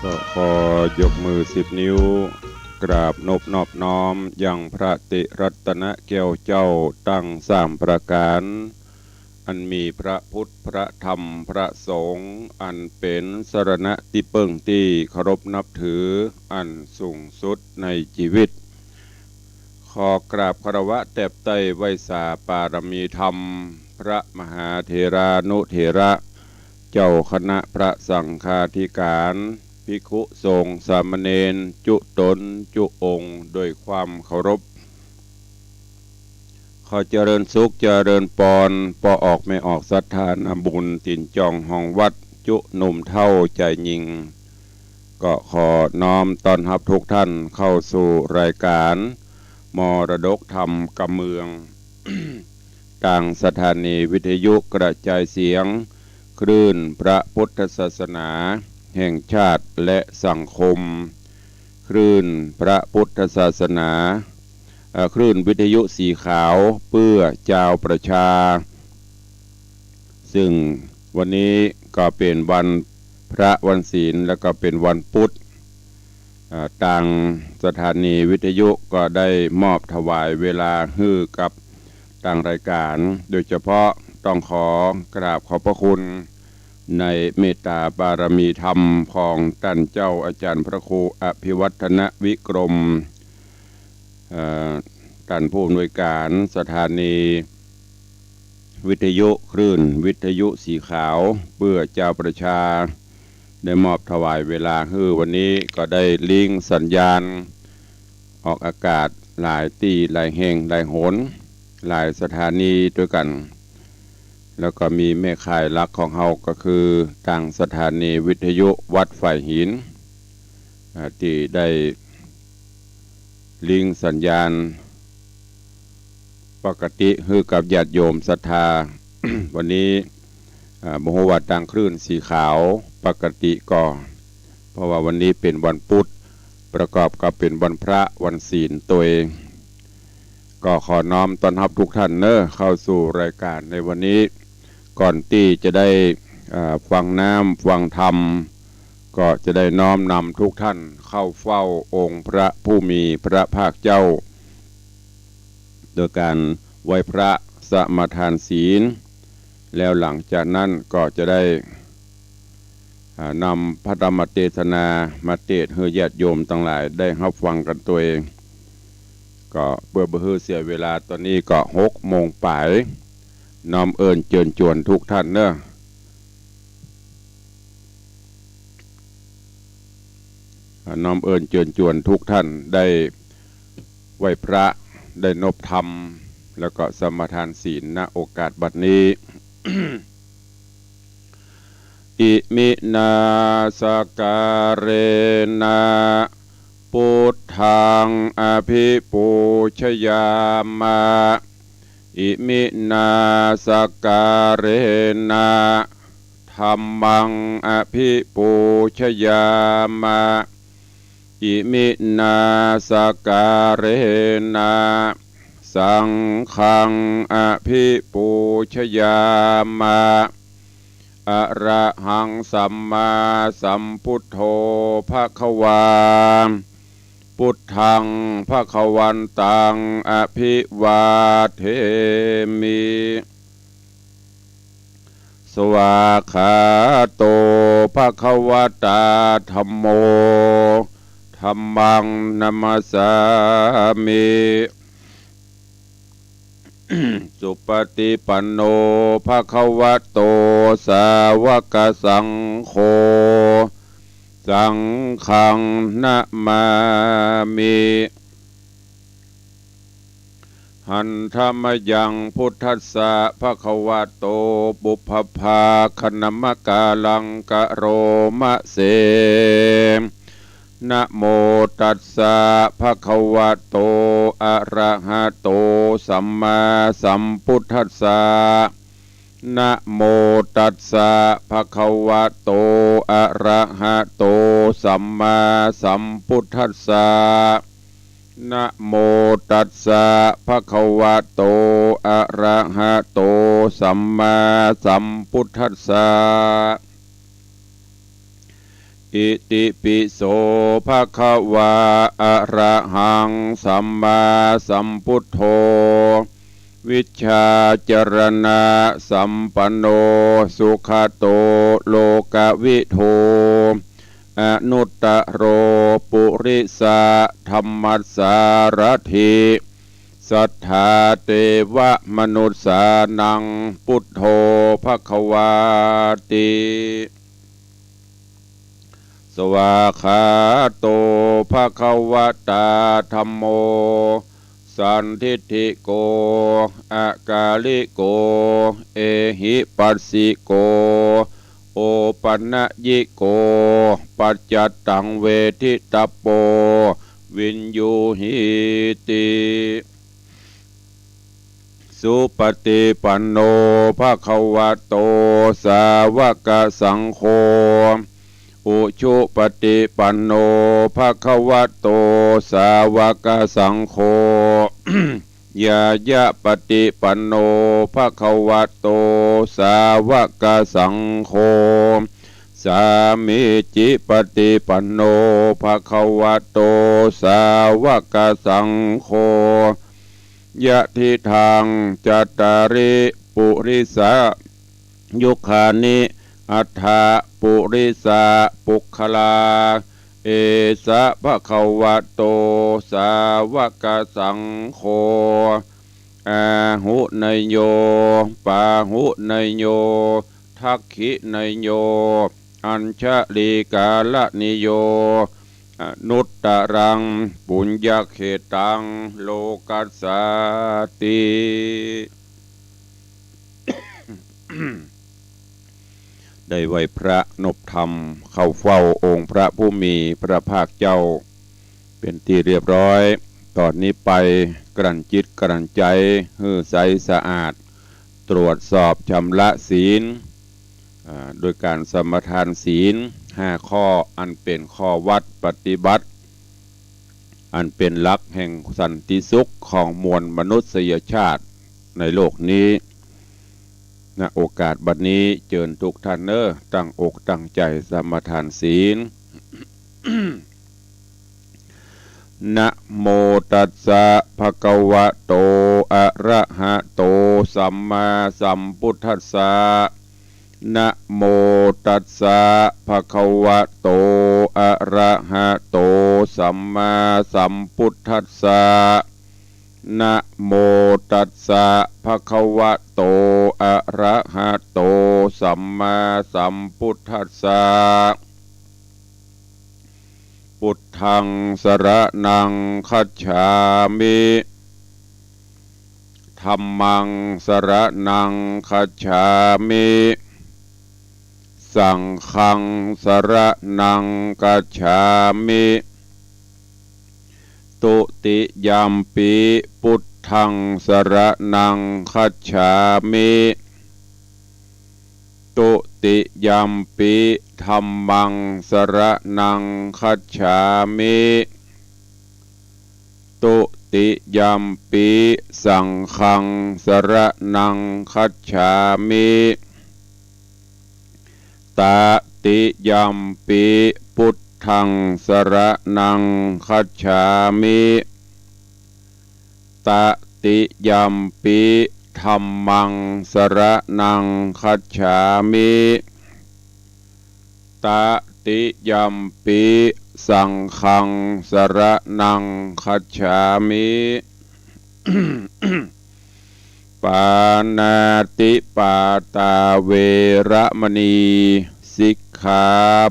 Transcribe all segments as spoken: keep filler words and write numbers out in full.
ก็ขอยกมือสิบนิ้ว กราบนบนอบน้อมยังพระติรัตนแก้วเจ้าตังสามประก๋าน อันมีพระพุทธ พระธรรม พระสงฆ์ อันเป๋นสรณะตี้เปิ้งตี้เคารพนับถืออันสูงสุดในจีวิต ขอกราบคารวะแตบไต้ไหว้สาปารมีธรรม พระมหาเถรานุเถระ เจ้าคณะพระสังฆาธิการ ภิกขุสงฆ์สามเณร จุ๊ต๋นจุ๊องค์ ด้วยความเคารพ ขอเจริญสุขเจริญปอน ป้อออกแม่ออกศรัทธานาบุญ ตี๋นจองฮองวัด จุ๊หนุ่มเฒ่าจายญิง ก็ขอน้อมต้อนฮับทุกท่านเข้าสู่รายการมรดกธรรมกำเมือง ตางสถานีวิทยุกระจายเสียง คลื่นพระพุทธศาสนาแห่งชาติและสังคม คลื่นพระพุทธศาสนา เอ่อ คลื่นวิทยุสีขาวเปื้อจาวประชา ซึ่งวันนี้ก็เป๋นวัน พระวันศีล แล้วก็เป๋นวันปุธ อ่า ตางสถานีวิทยุก็ได้มอบถวายเวลาหื้อกับตางรายก๋าน โดยเฉพาะต้องขอกราบขอบพระคุณในเมตตาบารมีธรรมของต้านเจ้าอาจ๋ารย์พระครูอภิวัฒนวิกรม เอ่อ ต้านผู้อำนวยก๋านสถานีวิทยุคลื่นวิทยุสีขาว เปื้อจาวประชา ได้มอบถวายเวลาหื้อวันนี้ก็ได้ลิงก์สัญญาณออกอากาศหลายตี้หลายแห่งหลายหน หลายสถานีตวยกั๋น แล้วก็มีแม่ข่ายหลักของเฮาก็คือตางสถานีวิทยุวัดฝายหิน อ่า ตี้ได้ลิงก์สัญญาณปกติหื้อกับญาติโยมศรัทธา วันนี้ อ่า บ่ฮู้ว่าตางคลื่นสีขาวปกติก่อ เพราะว่าวันนี้เป๋นวันปุธ ประกอบกับเป๋นวันพระวันศีลตวย ก็ขอน้อมต้อนฮับทุกท่านเน้อ เข้าสู่รายก๋านในวันนี้ ก่อนตี้จะได้ อ่า ฟังน้ำฟังธรรม ก็จะได้น้อมนำทุกท่านเข้าเฝ้าองค์พระผู้มีพระภาคเจ้า โดยก๋านไหว้พระสมาทานศีล แล้วหลังจากนั้นก็จะได้ อ่า นำพระธรรมเตสนามาเตสน์หื้อญาติโยมตังหลายได้ฮับฟังกั๋นตวย ก็เปื้อบ่หื้อเสียเวลา ต๋อนนี้ก็หกโมงป๋าย น้อมเอิ้นเจิญจวนทุกท่านเน้อ อ่า น้อมเอิ้นเจิญจวนทุกท่านได้ไหว้พระ ได้นบธรรม แล้วก็สมาทานศีล ณ โอกาสบัดนี้ Iminā sakkārena buddhaṃ abhipūjayāma. Iminā sakkārena dhammaṃ abhipūjayāma. Iminā sakkārena saṅghaṃ abhipūjayāma. Arahaṃ sammāsambuddho bhagavā. Buddhaṃ bhagavantaṃ abhivādemi. Svākkhāto bhagavatā dhammo. Dhammaṃ namassāmi. Supaṭipanno bhagavato sāvakasaṅgho. Saṅghaṃ namāmi. Handa mayaṃ buddhassa bhagavato pubbabhāganamakāraṃ karoma se. Namo tassa bhagavato arahato sammāsambuddhassa. Namo tassa bhagavato arahato sammāsambuddhassa. Namo tassa bhagavato arahato sammāsambuddhassa. Itipi so bhagavā arahaṃ sammāsambuddho vijjācaraṇasampanno sugato lokavidū anuttaro purisadammasārathi satthā devamanussānaṃ buddho bhagavāti. Svākkhāto bhagavatā dhammo sandiṭṭhiko akāliko ehipassiko opanayiko paccattaṃ veditabbo viññūhīti. Supaṭipanno bhagavato sāvakasaṅgho. Ujupaṭipanno bhagavato sāvakasaṅgho. Ñāyapaṭipanno bhagavato sāvakasaṅgho. สามีจิปฏิปันโน ภะคะวะโต สาวกสังโฆ ยะทิทัง จัตตาริ ปุริสะ ยุคคานิ อัฏฐะ ปุริสะ ปุคคลา เอสะ ภะคะวะโต สาวกสังโฆ อาหุเนยโย ปาหุเนยโย ทักขิเนยโย อัญชลีกาลนิโย อนุตตรัง ปุญญเขตัง โลกัสสาติ ได้ไหว้พระนบธรรม เข้าเฝ้าองค์พระผู้มีพระภาคเจ้า เป็นตี้เรียบร้อย ต๋อนนี้ไปกลั่นจิตกลั่นใจ๋หื้อใสสะอาด ตรวจสอบชำระศีล อ่า โดยก๋านสมาทานศีลห้าข้อ อันเป๋นข้อวัดปฏิบัติ อันเป๋นหลักแห่งสันติสุขของมวลมนุษยชาติในโลกนี้ ณ โอกาสบัดนี้เจิญทุกท่านเน้อ ตั้งอกตั้งใจ๋สมาทานศีล นะโมตัสสะ ภะคะวะโต อะระหะโต สัมมาสัมพุทธัสสะ นะโมตัสสะ ภะคะวะโต อะระหะโต สัมมาสัมพุทธัสสะ นะโมตัสสะ ภะคะวะโต อะระหะโต สัมมาสัมพุทธัสสะ พุทธังสรณังคัจฉามิ ธัมมังสรณังคัจฉามิ สังฆังสรณังคัจฉามิ ตุติยัมปิ พุทธังสรณังคัจฉามิ ตุติยัมปิ ธัมมังสรณังคัจฉามิ ตุติยัมปิ สังฆังสรณังคัจฉามิ ตติยัมปิ พุทธังสรณังคัจฉามิ ตติยัมปิ ธัมมังสรณังคัจฉามิ ตติยัมปิ สังฆังสรณังคัจฉามิ ปาณาติปาตาเวระมณี สิกขา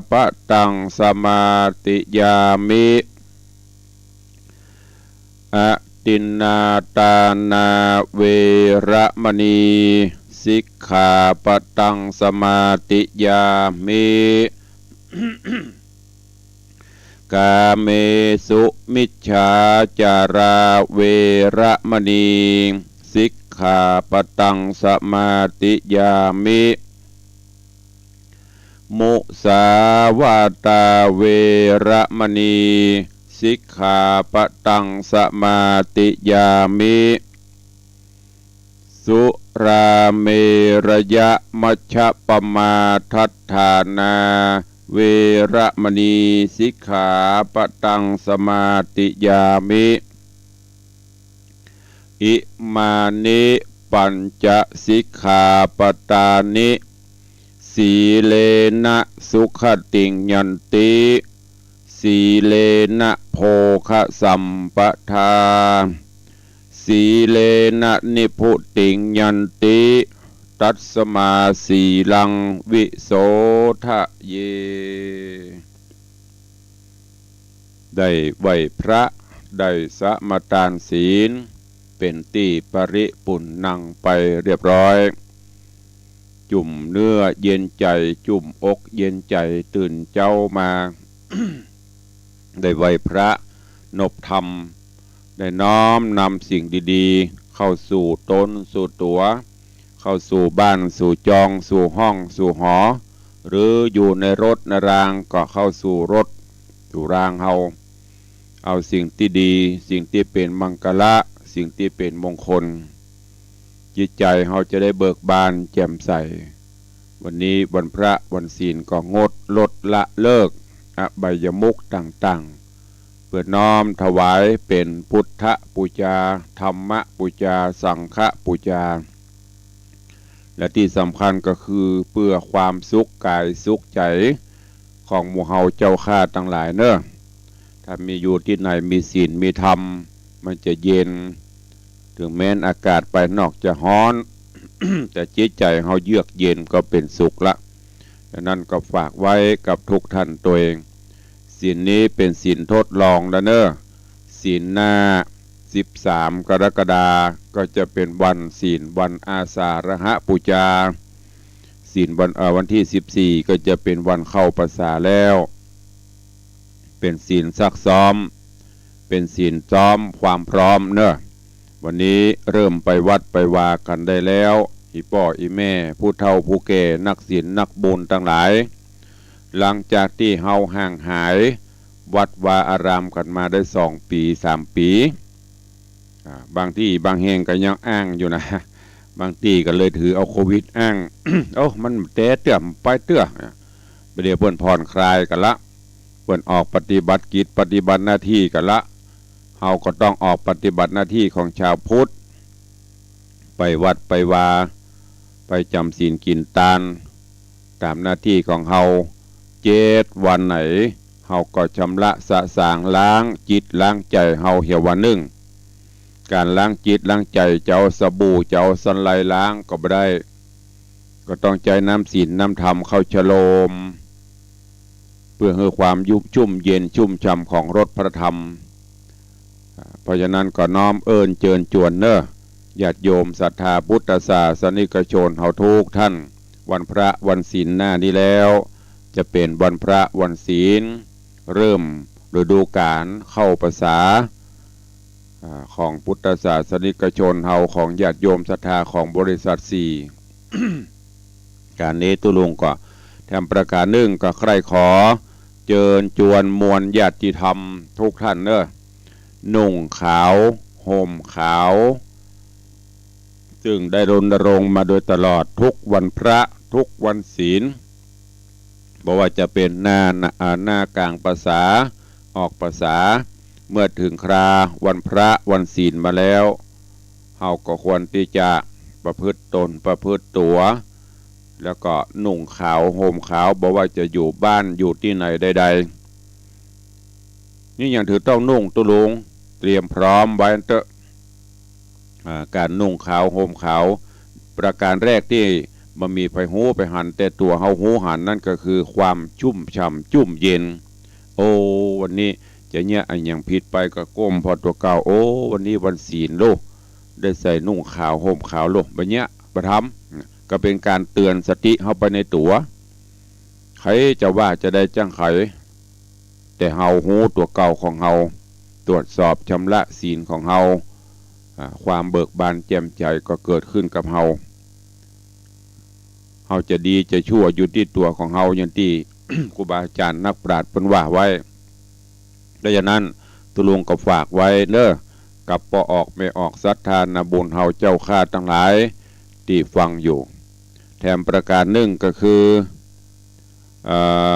ปะตังสมาธิยามิ อทินนาทานาเวระมณี สิกขาปะตังสมาธิยามิ กาเมสุมิจฉาจาราเวระมณี สิกขาปะตังสมาธิยามิ มุสาวาตาเวระมณี สิกขาปะตังสมาธิยามิ สุราเมรยะมัชฌะปมาทัฏฐานาเวระมณี สิกขาปะตังสมาธิยามิ อิมานิปัญจสิกขาปะทานิ สีเลนะสุขติงยันติ สีเลนะโภคสัมปทา สีเลนะนิพพุติงยันติ ตัสมาสีลังวิโสทะเย ได้ไหว้พระ ได้สมาทานศีล เป๋นตี้ปริปุณณังไปเรียบร้อย จุ่มเนื้อเย็นใจ๋ จุ่มอกเย็นใจ๋ ตื่นเจ๊ามา ได้ไหว้พระ นบธรรม ได้น้อมนำสิ่งดีๆ เข้าสู่ตนสู่ตั๋ว เข้าสู่บ้านสู่จอง สู่ห้องสู่หอ หรืออยู่ในรถในราง ก็เข้าสู่รถสู่รางเฮา เอาสิ่งตี้ดี สิ่งตี้เป๋นมังคละ สิ่งตี้เป๋นมงคล จิตใจ๋เฮาจะได้เบิกบานแจ่มใส วันนี้วันพระวันศีลก็งดลดละเลิกอบายมุขต่างๆ เพื่อน้อมถวายเป๋นพุทธปูจา ธรรมปูจา สังฆปูจา และตี้สำคัญก็คือเปื้อความสุขก๋ายสุขใจ๋ของหมู่เฮาเจ้าข้าตังหลายเน่อ ถ้ามีอยู่ตี้ไหนมีศีลมีธรรม มันจะเย็น เถิงแม้นอากาศภายนอกจะฮ้อน แต่จิตใจ๋เฮาเยือกเย็นก็เป๋นสุขละ ฉะนั้นก็ฝากไว้กับทุกท่านตวย ศีลนี้เป๋นศีลทดลองละเน่อ ศีลหน้า สิบสาม กรกฎาคม ก็จะเป๋นวันศีล วันอาสาฬหปูจา ศีลวัน เอ่อ วันตี้ สิบสี่ ก็จะเป๋นวันเข้าพรรษาแล้ว เป๋นศีลซักซ้อม เป๋นศีลซ้อมความพร้อมเน่อ วันนี้เริ่มไปวัดไปวากั๋นได้แล้ว อี่ป้ออี่แม่ ผู้เฒ่าผู้แก่ นักศีลนักบุญตังหลาย หลังจากตี้เฮาห่างหายวัดวาอารามกั๋นมาได้สองปี๋สามปี๋ อ่า บางตี้บางแห่งก็ยังอ้างอยู่นะ บางตี้ก็เลยถือเอาโควิดอ้าง โอ้ มันแต๊เตื้อ มันไปเตื้อ บ่าเดี่ยวเปิ้นผ่อนคลายกั๋นละ เปิ้นออกปฏิบัติกิจปฏิบัติหน้าตี้กั๋นละ เฮาก็ต้องออกปฏิบัติหน้าตี้ของจาวพุทธ ไปวัดไปวา ไปจ๋ำศีลกิ๋นตาน ต๋ามหน้าตี้ของเฮา เจ็ดวันไหน เฮาก็ชำระสะสางล้างจิตล้างใจ๋เฮาเหียวันนึ่ง ก๋านล้างจิตล้างใจ๋จะเอาสบู่จะเอาสันไลล้างก็บ่ได้ ก็ต้องใจ๊น้ำศีลน้ำธรรมเข้าชโลม เปื้อหื้อความชุ่มเย็นชุ่มฉ่ำของรสพระธรรม อ่า เพราะฉะนั้นก็น้อมเอิ้นเจิญจวนเน่อ ญาติโยมศรัทธาพุทธศาสนิกชนเฮาทุกท่าน วันพระวันศีลหน้านี้แล้ว จะเป๋นวันพระวันศีล เริ่มฤดูก๋าลเข้าพรรษา อ่า ของพุทธศาสนิกชนเฮา ของญาติโยมศรัทธาของบริษัทสี่ ก๋านนี้ตุ๊ลุงก็แถมประก๋านนึ่งก็ใคร่ขอเจิญจวนมวลญาติธรรมทุกท่านเน่อ นุ่งขาวห่มขาว ซึ่งได้รณรงค์มาโดยตลอดทุกวันพระทุกวันศีล บ่ว่าจะเป๋นหน้า หน้า อ่า หน้ากลางพรรษา ออกพรรษา เมื่อเถิงคราวันพระวันศีลมาแล้ว เฮาก็ควรตี้จะประพฤติตนประพฤติตั๋ว แล้วก็นุ่งขาวห่มขาว บ่ว่าจะอยู่บ้านอยู่ตี้ไหนใดๆ นี่ยังถือต้องนุ่งตุ๊ลุง เตรียมพร้อมไว้เต๊อะ อ่า ก๋านนุ่งขาวห่มขาว ประก๋านแรกตี้บ่มีใผฮู้ใผหัน แต่ตั๋วเฮาฮู้หัน นั่นก็คือความชุ่มฉ่ำชุ่มเย็น โอ้ วันนี้จะเยียะอะหยังผิดไปก็ก้มผ่อตั๋วเก่า โอ้ วันนี้วันศีลโล ได้ใส่นุ่งขาวห่มขาวโล บ่เยียะ บ่ทำ ก็เป๋นก๋านเตื๋อนสติเฮาไปในตั๋ว ใผจะว่าจะใดจั้งใด แต่เฮาฮู้ตั๋วเก่าของเฮา ตรวจสอบชำระศีลของเฮา อ่า ความเบิกบานแจ่มใจ๋ก็เกิดขึ้นกับเฮา เฮาจะดีจะชั่วอยู่ตี้ตั๋วของเฮา อย่างตี้ ครูบาอาจ๋ารย์นักปราชญ์เปิ้นว่าไว้ ดังนั้นตุ๊ลุงก็ฝากไว้เน่อ กับป้อออกแม่ออกศรัทธานาบุญเฮาเจ้าข้าตังหลายตี้ฟังอยู่ แถมประก๋านนึ่งก็คือ เอ่อ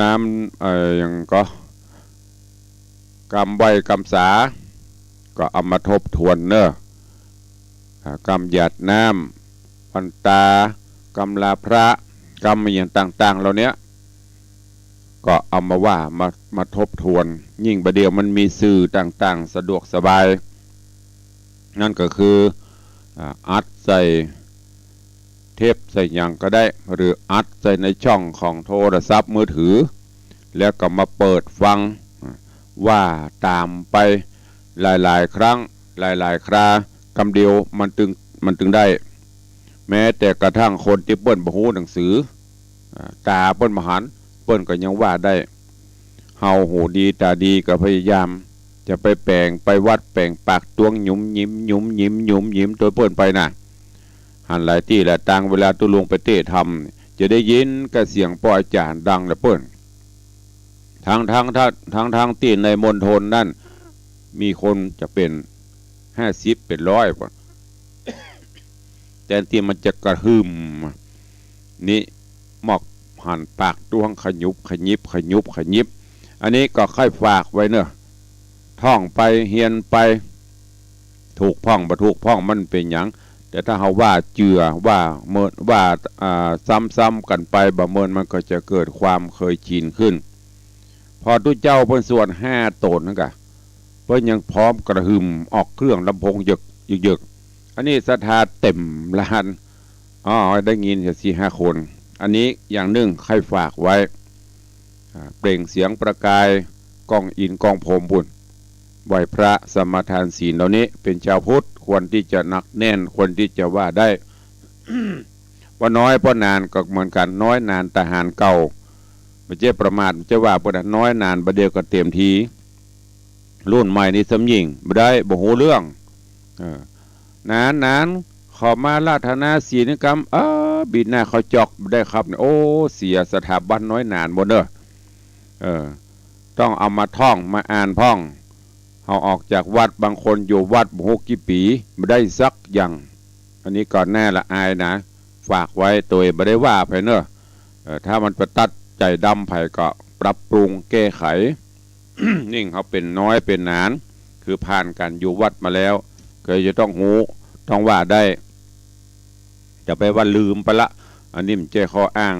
น้ำ เอ่อ หยังก็ กำไหว้กำสา ก็เอามาทบทวนเน่อ อ่า กำหยาดน้ำ วันตา กำลาพระ กำอะหยังต่างๆ เหล่าเนี้ย ก็เอามาว่า มา มาทบทวน ยิ่งบ่าเดี่ยวมันมีสื่อต่างๆ สะดวกสบาย นั่นก็คือ อ่า อัดใส่เทปใส่หยังก็ได้ หรืออัดใส่ในช่องของโทรศัพท์มือถือ แล้วก็มาเปิดฟัง ว่าต๋ามไปหลายๆ ครั้ง หลายๆ ครา กำเดียวมันตึง มันตึงได้ แม้แต่กระทั่งคนตี้เปิ้นบ่ฮู้หนังสือ อ่า ต๋าเปิ้นบ่หัน เปิ้นก็ยังว่าได้ เฮาหูดีต๋าดีก็พยายาม จะไปแป๋งไปวัดแป๋งปากตวงหยุมหยิม หยุมหยิม หยุมหยิมโตเปิ้นไปน่ะ หันหลายตี้หลายตาง เวลาตุ๊ลุงไปเตศน์ธรรม จะได้ยินก้าเสียงป้ออาจ๋ารย์ดังเหลือเปิ้น ทั้งๆ ทั้งๆ ตี้ในมณฑลนั่น มีคนจะเป๋นห้าสิบเป๋นร้อย แตนตี้มันจะกระหึ่ม นี่มอกหันปากตวงขยุบขยิบขยุบขยิบ อันนี้ก็ใค่ฝากไว้เนาะ ท่องไปเฮียนไป ถูกพ่องบ่ถูกพ่องมันเป๋นหยัง แต่ถ้าเฮาว่าเจือว่าเมินว่า อ่า ซ้ำๆ กั๋นไปบ่เมินมันก็จะเกิดความเคยชินขึ้น พอตุ๊เจ้าเปิ้นสวดห้าต๋นนั่นกะ เปิ้นยังพร้อมกระหึ่มออกเครื่องลำโพงเยิกๆ อันนี้ศรัทธาเต็มลาน อ๋อ ได้ยินแค่สี่ห้าคน อันนี้อย่างนึ่งใค่ฝากไว้ อ่า เปล่งเสียงประกายก้องอินทร์ก้องพรหมปู๊น ไหว้พระสมาทานศีลเหล่านี้ เป๋นจาวพุทธควรตี้จะหนักแน่น ควรตี้จะว่าได้ ว่าน้อยเพราะนานก็เหมือนกั๋น น้อยนานตะหาญเก่า บ่ใจ้ประมาท บ่ใจ้ว่าเปิ้นนะ น้อยนานบ่าเดี่ยวก็เต๋มที รุ่นใหม่นี่ซ้ำยิ่งบ่ได้ บ่ฮู้เรื่อง เออ นานๆ เขามาราธนาศีลกำ เออ บิดหน้าเขาจอก บ่ได้ครับ โอ้ เสียสถาบันน้อยนานหมดเนาะ เออ ต้องเอามาท่องมาอ่านพ่อง เฮาออกจากวัด บางคนอยู่วัดบ่ฮู้กี่ปี๋ บ่ได้สักอย่าง อันนี้ก็น่าละอายนะ ฝากไว้ ตวยบ่ได้ว่าใผเนาะ เอ่อ ถ้ามันไปตัดใจ๋ดำใผก็ปรับปรุงแก้ไข ยิ่งเฮาเป๋นน้อยเป๋นนาน คือผ่านก๋านอยู่วัดมาแล้ว ก็จะต้องฮู้ ต้องว่าได้ จะไปว่าลืมไปละ อันนี้บ่ใจ้ข้ออ้าง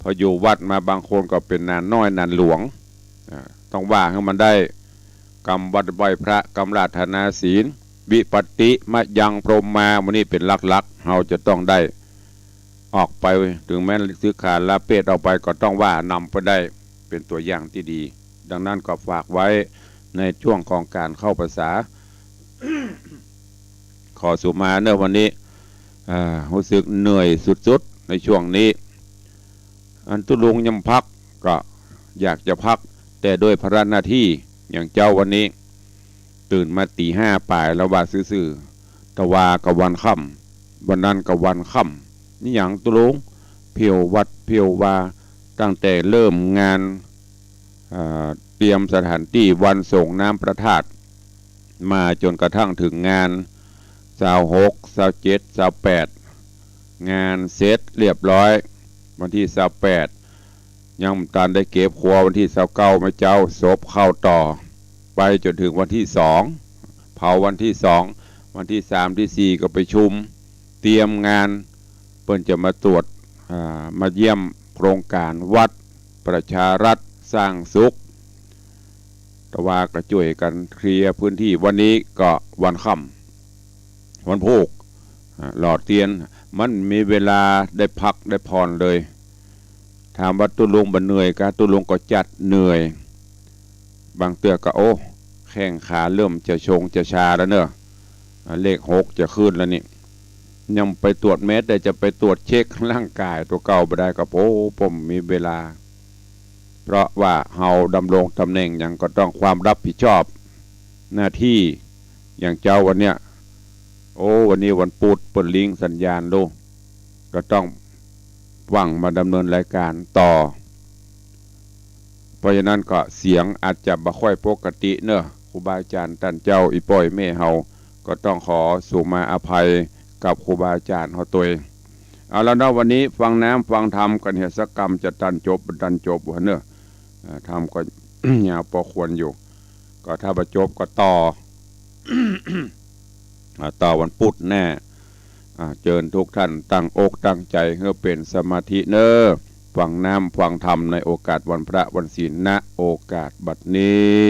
พออยู่วัดมาบางคนก็เป๋นนานน้อยนานหลวง อ่า ต้องว่าหื้อมันได้ กำวัดไหว้พระ กำราธนาศีล วิปัสสิมะยังพรหมา หมู่นี้เป๋นหลักๆ เฮาจะต้องได้ ออกไป เถิงแม้นสิกขาลาเพศออกไปก็ต้องว่านำไปได้ เป๋นตั๋วอย่างตี้ดี ดังนั้นก็ฝากไว้ในช่วงของก๋านเข้าพรรษา ขอสุมาเนาะวันนี้ อ่า ฮู้สึกเหนื่อยสุดๆ ในช่วงนี้ อันตุ๊ลุงยามพักก็อยากจะพัก แต่ด้วยภาระหน้าตี้ อย่างเจ้าวันนี้ ตื่นมาตี๋ห้าป๋ายแล้วว่าซื่อๆ ตะวาก็วันค่ำ วันนั้นก็วันค่ำ นี่หยังตุ๊ลุง เผียววัดเผียววา ตั้งแต่เริ่มงาน อ่า เตรียมสถานตี้วันส่งน้ำพระธาตุ มาจ๋นกระทั่งเถิงงาน ซาวหก ซาวเจ็ด ซาวแปด งานเสร็จเรียบร้อย วันตี้ซาวแปด ยังบ่ตันได้เก็บครัว วันตี้ซาวเก้า แม่เจ้า ศพเข้าต่อ ไปจ๋นเถิงวันตี้สอง เผาวันตี้สอง วันตี้สาม ตี้สี่ ก็ประชุม เตรียมงาน เปิ้นจะมาตรวจ อ่า มาเยี่ยมโครงก๋านวัดประชารัฐสร้างสุข ตะวาก็จ้วยกั๋นเคลียร์พื้นตี้ วันนี้ก็วันค่ำ วันพูก อ่า หล่อเตียน มันมีเวลาได้พักได้ผ่อนเลย ถามว่าตุ๊ลุงบ่เหนื่อยกา ตุ๊ลุงก็จัดเหนื่อย บางเตื้อก็ โอ้ แข้งขาเริ่มจะชงจะชาแล้วเนาะ อ่า เลขหกจะขึ้นแล้วนี่ ยังไปตรวจ แม้แต่จะไปตรวจเช็คร่างก๋ายตั๋วเก่าบ่ได้ก็ โอ้ ผมมีเวลา เพราะว่าเฮาดำรงต๋ำแหน่งหยังก็ต้องความรับผิดชอบหน้าตี้ อย่างเจ้าวันเนี้ย โอ้ วันนี้วันปุธ เปิ้นลิงก์สัญญาณลูก ก็ต้องฟั่งมาดำเนินรายก๋านต่อ เพราะฉะนั้นก็เสียงอาจจะบ่ค่อยปกติเนาะ ครูบาอาจ๋ารย์ต้านเจ้า อี่ป้ออี่แม่เฮา ก็ต้องขอสุมาอภัยกับครูบาอาจ๋ารย์เฮาตวย เอาละเนาะ วันนี้ฟังน้ำฟังธรรมกั๋นเหียสักกำ จะตันจบบ่ตันจบวะเนาะ อ่า ธรรมก็ ยาวปอควรอยู่ ก็ถ้าบ่จบก็ต่อ อ่า ต่อวันปุธแน่ อ่า เจิญทุกท่านตั้งอกตั้งใจ๋หื้อเป๋นสมาธิเนาะ ฟังน้ำฟังธรรมในโอกาสวันพระวันศีล ณ โอกาสบัดนี้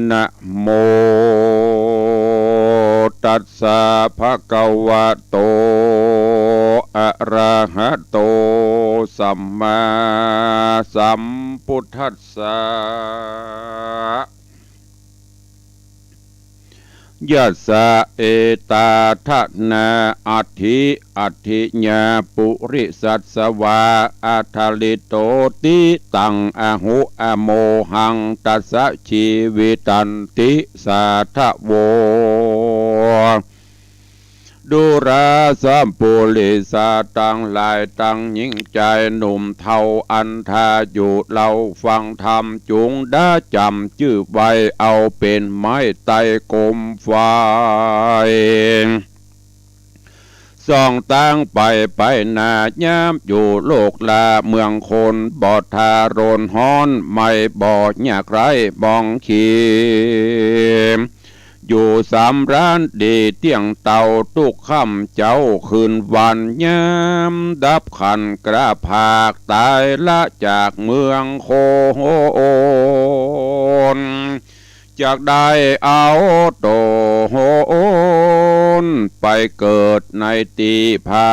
นะโมตัสสะภะคะวะโต อะระหะโต สัมมาสัมพุทธัสสะ ยัสสะ เอตาทะนา อัตถิ อัตถิญา ปุริสัสสะวา อะทะลิโต ติตัง อะหุ อะโมหัง ตัสสะ ชีวิตันติ สาทะโว ดูราสะปุริสะตังหลายตังญิงจายหนุ่มเฒ่าอันทาอยู่ เฮาฟังธรรมจุ่งดาจ๋ำจื้อไว้ เอาเป๋นไม้ไต้ก๋มไฟ ส่องตางไปไปหน้ายามอยู่ โลกลาเมืองคนบ่ทาร้นฮ้อน ไม่บ่ยากไร้มองขี อยู่สำราญดีเตี้ยงเต้า ตุ๊กค่ำเจ๊าคืนวัน ยามดับขันธ์กล้าผาก ต๋ายละจากเมืองคน จักได้เอาต๋นไปเกิดในตี้ผา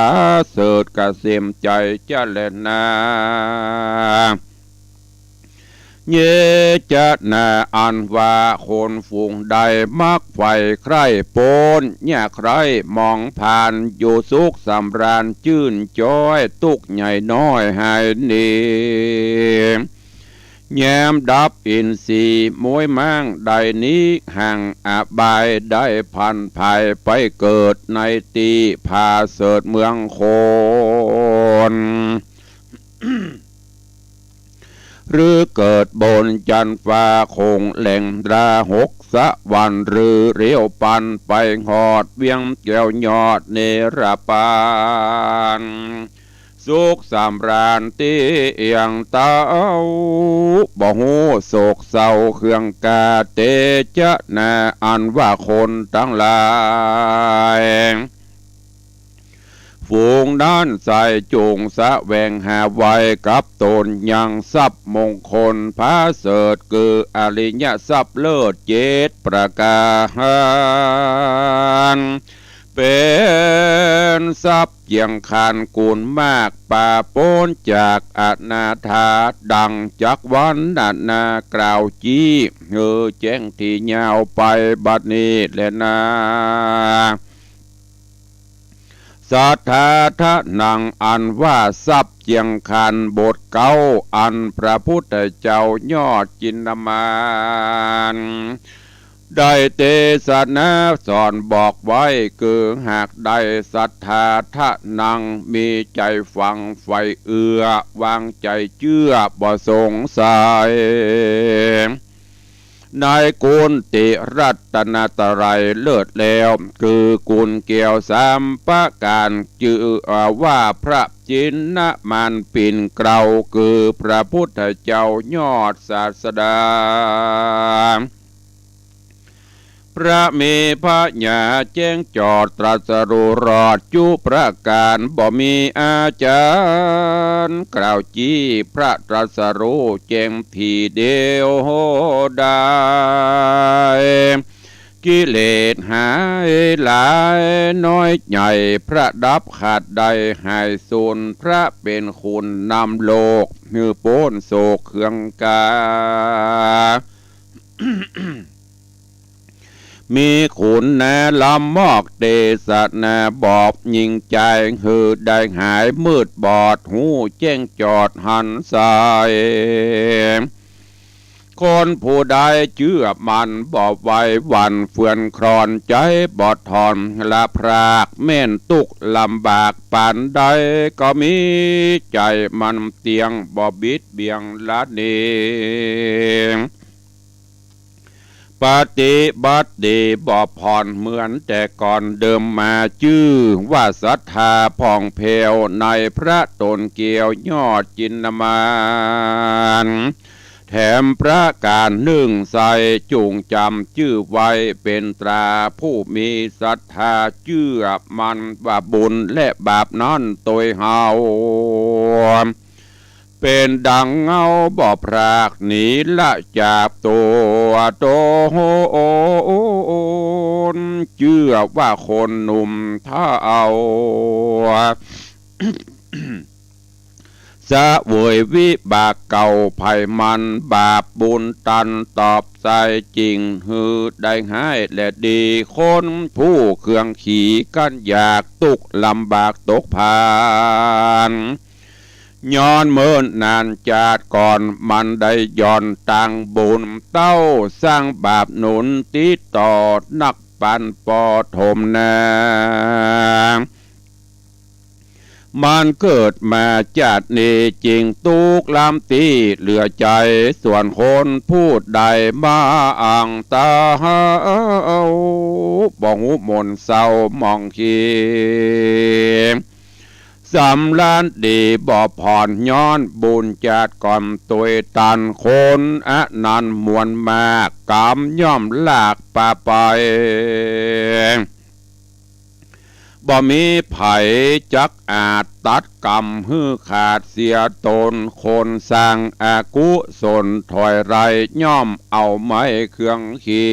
เสริฐ เกษมใจ๋จะแลนา เยจะนา อันว่าคนฝูงใดมักใฝ่ใคร่ป๊น ยากไร้มองผ่าน อยู่สุขสำราญจื้นจ๊อย ตุ๊กข์ใหญ่น้อยหายหนี แย้มดับอินทรีย์ม้วยม้างได้นี้ ห่างอบายได้ผันผาย ไปเกิดในตี้ผาเสริฐเมืองคน หรือเกิดบนจันฟ้าคงแหล่งดาหกสวรรค์ หรือเลี้ยวปันไปฮอดเวียงแก้วยอดเนรปาน สุขสำราญตี้เอี่ยงเต้า บ่ฮู้โศกเศร้าเครื่องกา เตจะนา อันว่าคนตังหลาย ฝูงนั้นใส่จุ่งแสวงหาไว้ กับต๋นยังทรัพย์มงคลผาเสริฐ คืออริยทรัพย์เลิศเจ็ดประก๋าน เป๋นทรัพย์เจียงคานกู๋นมาก ปราศป๊นจากอนาถา ดังจักวรรณนากล่าวจี้ หื้อแจ้งตี้ยาวไปบัดนี้แลนา สัทธาทะนัง อันว่าทรัพย์เจียงคานบทเก๊า อันพระพุทธเจ้ายอดจินนามาน ได้เตสนาสอนบอกไว้ คือหากได้สัทธาทะนัง มีใจ๋ฝังใฝ่เอื้อ วางใจ๋เจื้อบ่สงสัย ในกุณติรัตนตรัยเลิศแล้ว คือกุณแก้วสามประก๋าน จื้อว่าพระจินนามานปิ่นเกล้า คือพระพุทธเจ้ายอดศาสดา พระมีผญาแจ้งจอดตรัสรู้รอดจุประก๋าน บ่มีอาจ๋ารย์กล่าวจี้ พระตรัสรู้แจ้งทีเดียวได้ กิเลสหายหลายน้อยใหญ่ พระดับขาดได้หายสูญ พระเป๋นคุณนำโลก หื้อป๊นโศกเครื่องกา มีคุณนาละมอกเตสนาบอก ยิ่งใจ๋หื้อได้หายมืดบอด ฮู้แจ้งจอดหันใส คนผู้ใดเจื้อมั่นบ่ไหวหวั่นเฟือนคลอน ใจ๋บ่ถ่อนละพราก แม้นตุ๊กข์ลำบากปานใด ก็มีใจ๋มั่นเตี้ยง บ่บิดเบี่ยงละหนี ปฏิบัติดีบ่ผ่อนเหมือนแต่ก่อนเดิมมา จื้อว่าศรัทธาผ่องแผ้วในพระต๋นแก้วยอดจินนามาน แถมประก๋านนึ่งใส่จุ่งจ๋ำจื้อไว้เป๋นตราผู้มีศรัทธาเจื้อมั่นว่าบุญและบาปนั้นตวยเฮา เป๋นดังเงาบ่พรากหนีละจากตั๋วต๋น เจื้อว่าคนหนุ่มเฒ่า เสวยวิบากเก่าไผ่มัน บาปบุญตันตอบใส่จริง หื้อได้ฮ้ายและดี คนผู้เคืองขีกั้นอยาก ตุ๊กข์ลำบากตกผาน ย้อนเมินนานจาติก่อน มันได้หย่อนตางบุญ เต้าสร้างบาปหนุนติดต่อ นัก ปันปฐมนา มันเกิดมาจาตินี้จึงตุ๊กข์ล้ำตี้เหลือใจ๋ ส่วนคนผู้ใดมาอั้งเต้า บ่ฮู้หม่นเศร้าหมองเขียง สำราญดีบ่ผ่อนย้อนบุญจาติก่อนตวยตัน คนอันนั้นมวลมากกำย่อมลากปาไป บ่มีใผจักอาจตัดกำหื้อขาดเสียตน คนสร้างอกุศลถอยไรย่อมเอาไม้เคืองขี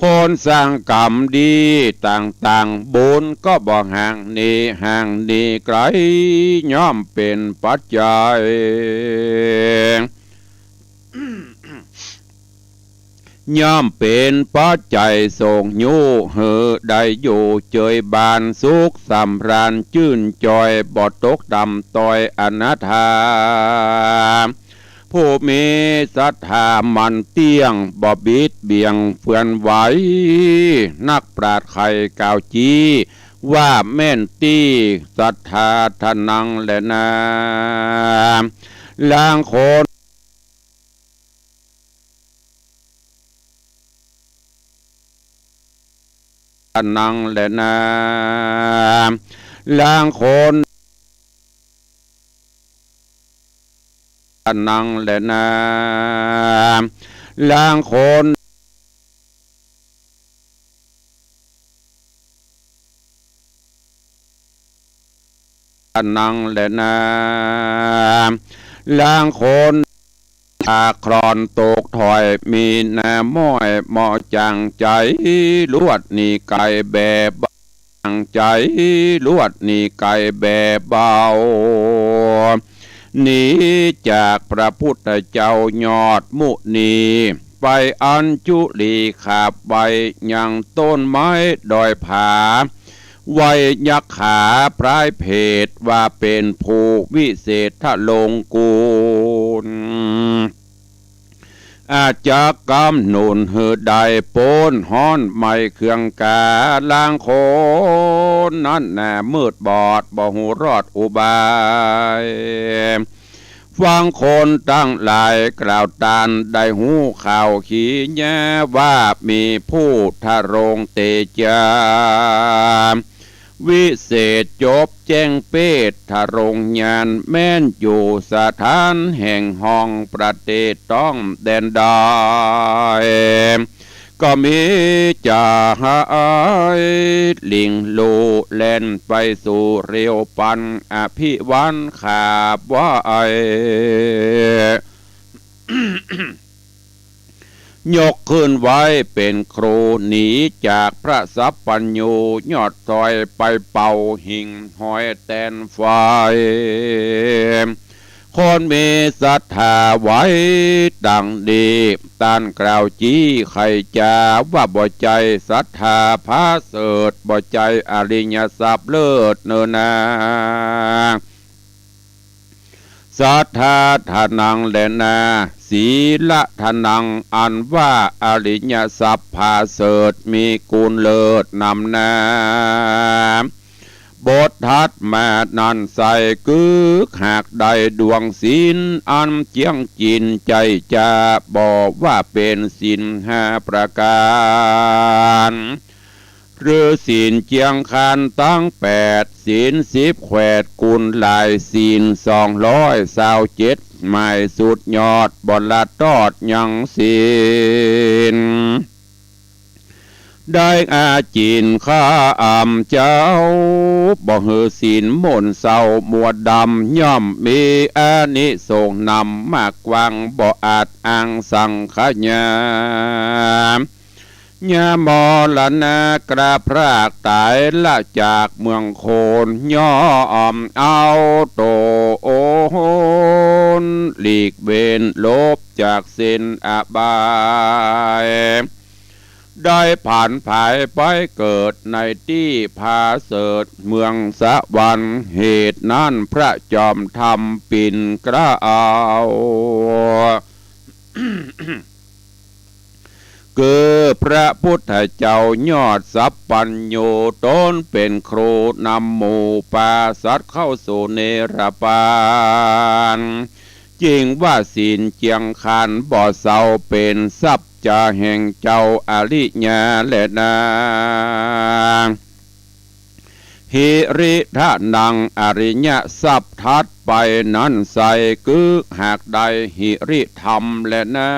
คนสร้างกรรมดีต่างๆ บุญก็บ่ห่างหนี ห่างหนีไกล ย่อมเป๋นปัจจัย ย่อมเป๋นปัจจัยส่งยู้หื้อได้อยู่เจยบานสุขสำราญจื้นจอย บ่ตกต่ำต้อยอนาถา ผู้มีศรัทธามั่นเตี้ยง บ่บิดเบี่ยงเฟือนไหว นักปราชญ์ใค่กล่าวจี้ ว่าแม่นตี้ ศรัทธาทานังแลนา ลางคน ทานังแลนา ลางคน ทานังแลนา ลางคน ทานังแลนา ลางคน อาครอนตกถอย มีหน้าม้อยหมอจ๋างใจ๋ ลวดหนีไก๋แบ่เบา จ๋างใจ๋ ลวดหนีไก๋แบ่เบา หนีจากพระพุทธเจ้ายอดมุนี ไปอัญจุลีขาบไหว้ยังต้นไม้ดอยผา ไหว้ยักขาพรายเพศว่าเป๋นผู้วิเศษทะลงกูล อาจจะกำหนุนหื้อได้ป๊นฮ้อนไหม้เคืองกา ลางคนนั้นหน้ามืดบอดบ่ฮู้รอดอุบาย ฟังคนตังหลายกล่าวตานได้ฮู้ข่าวขีแย้ว่ามีผู้ทะลงเตจา วิเศษจบแจ้งเปดทะลงญาณ แม้นอยู่สถานแห่งห้องประเทศต้องแดนใด ก็มีจาหายลิงลู่แล่นไปสู่เรียวปัน อภิวันขาบไหว้ ยกขึ้นไหว้เป๋นครู หนีจากพระสัพพัญญู ยอดซอยไปเป่าหิ่งห้อยแตนไฟ คนมีศรัทธาไหว้ดังดี ต้านกล่าวจี้ไขจาว่าบ่ใจ้ศรัทธาผาเสริฐ บ่ใจ้อริยทรัพย์เลิศเนินนา ศรัทธาทานังแลนา ศีลทานัง อันว่าอริยทรัพย์ผาเสริฐมีกุณเลิศนำหน้า บทถัดมานั้นใส่กึกหากได้ดวงศีลอันเจียงจินใจ้จา บ่ว่าเป๋นศีลห้าประก๋าน หรือศีลเจียงคานตังแปด ศีลสิบแขวดกุณหลาย ศีลสองร้อยซาวเจ็ด หมายสุดยอดบ่ละตอดยังศีล ได้อาจินข้าอ่ำเจ้า บ่หื้อศีลหม่นเศร้ามัวดำ ย่อมมีอานิสงส์นำมากกว้าง บ่อาจอ้างสังขยา ยามมรณะกระพรากต๋ายละจากเมืองโคน ย่อมเอาต๋นหลีกเว้นหลบจากเส้นอบาย ได้ผันผายไปเกิดในตี้ผาเสริฐเมืองสวรรค์ เหตุนั้นพระจอมธรรมปิ่นเกล้า เก คือพระพุทธเจ้ายอดสัพพัญญู ต๋นเป๋นครูนำหมู่ปาสัตว์เข้าสู่นิรปาน จึงว่าศีลเจียงคันบ่เศร้า เป๋นทรัพย์จะแห่งเจ้าอริยะแลนา หิริทานัง อริยทรัพย์ถัดไปนั้นไส้ คือหากได้หิริธรรมแลนา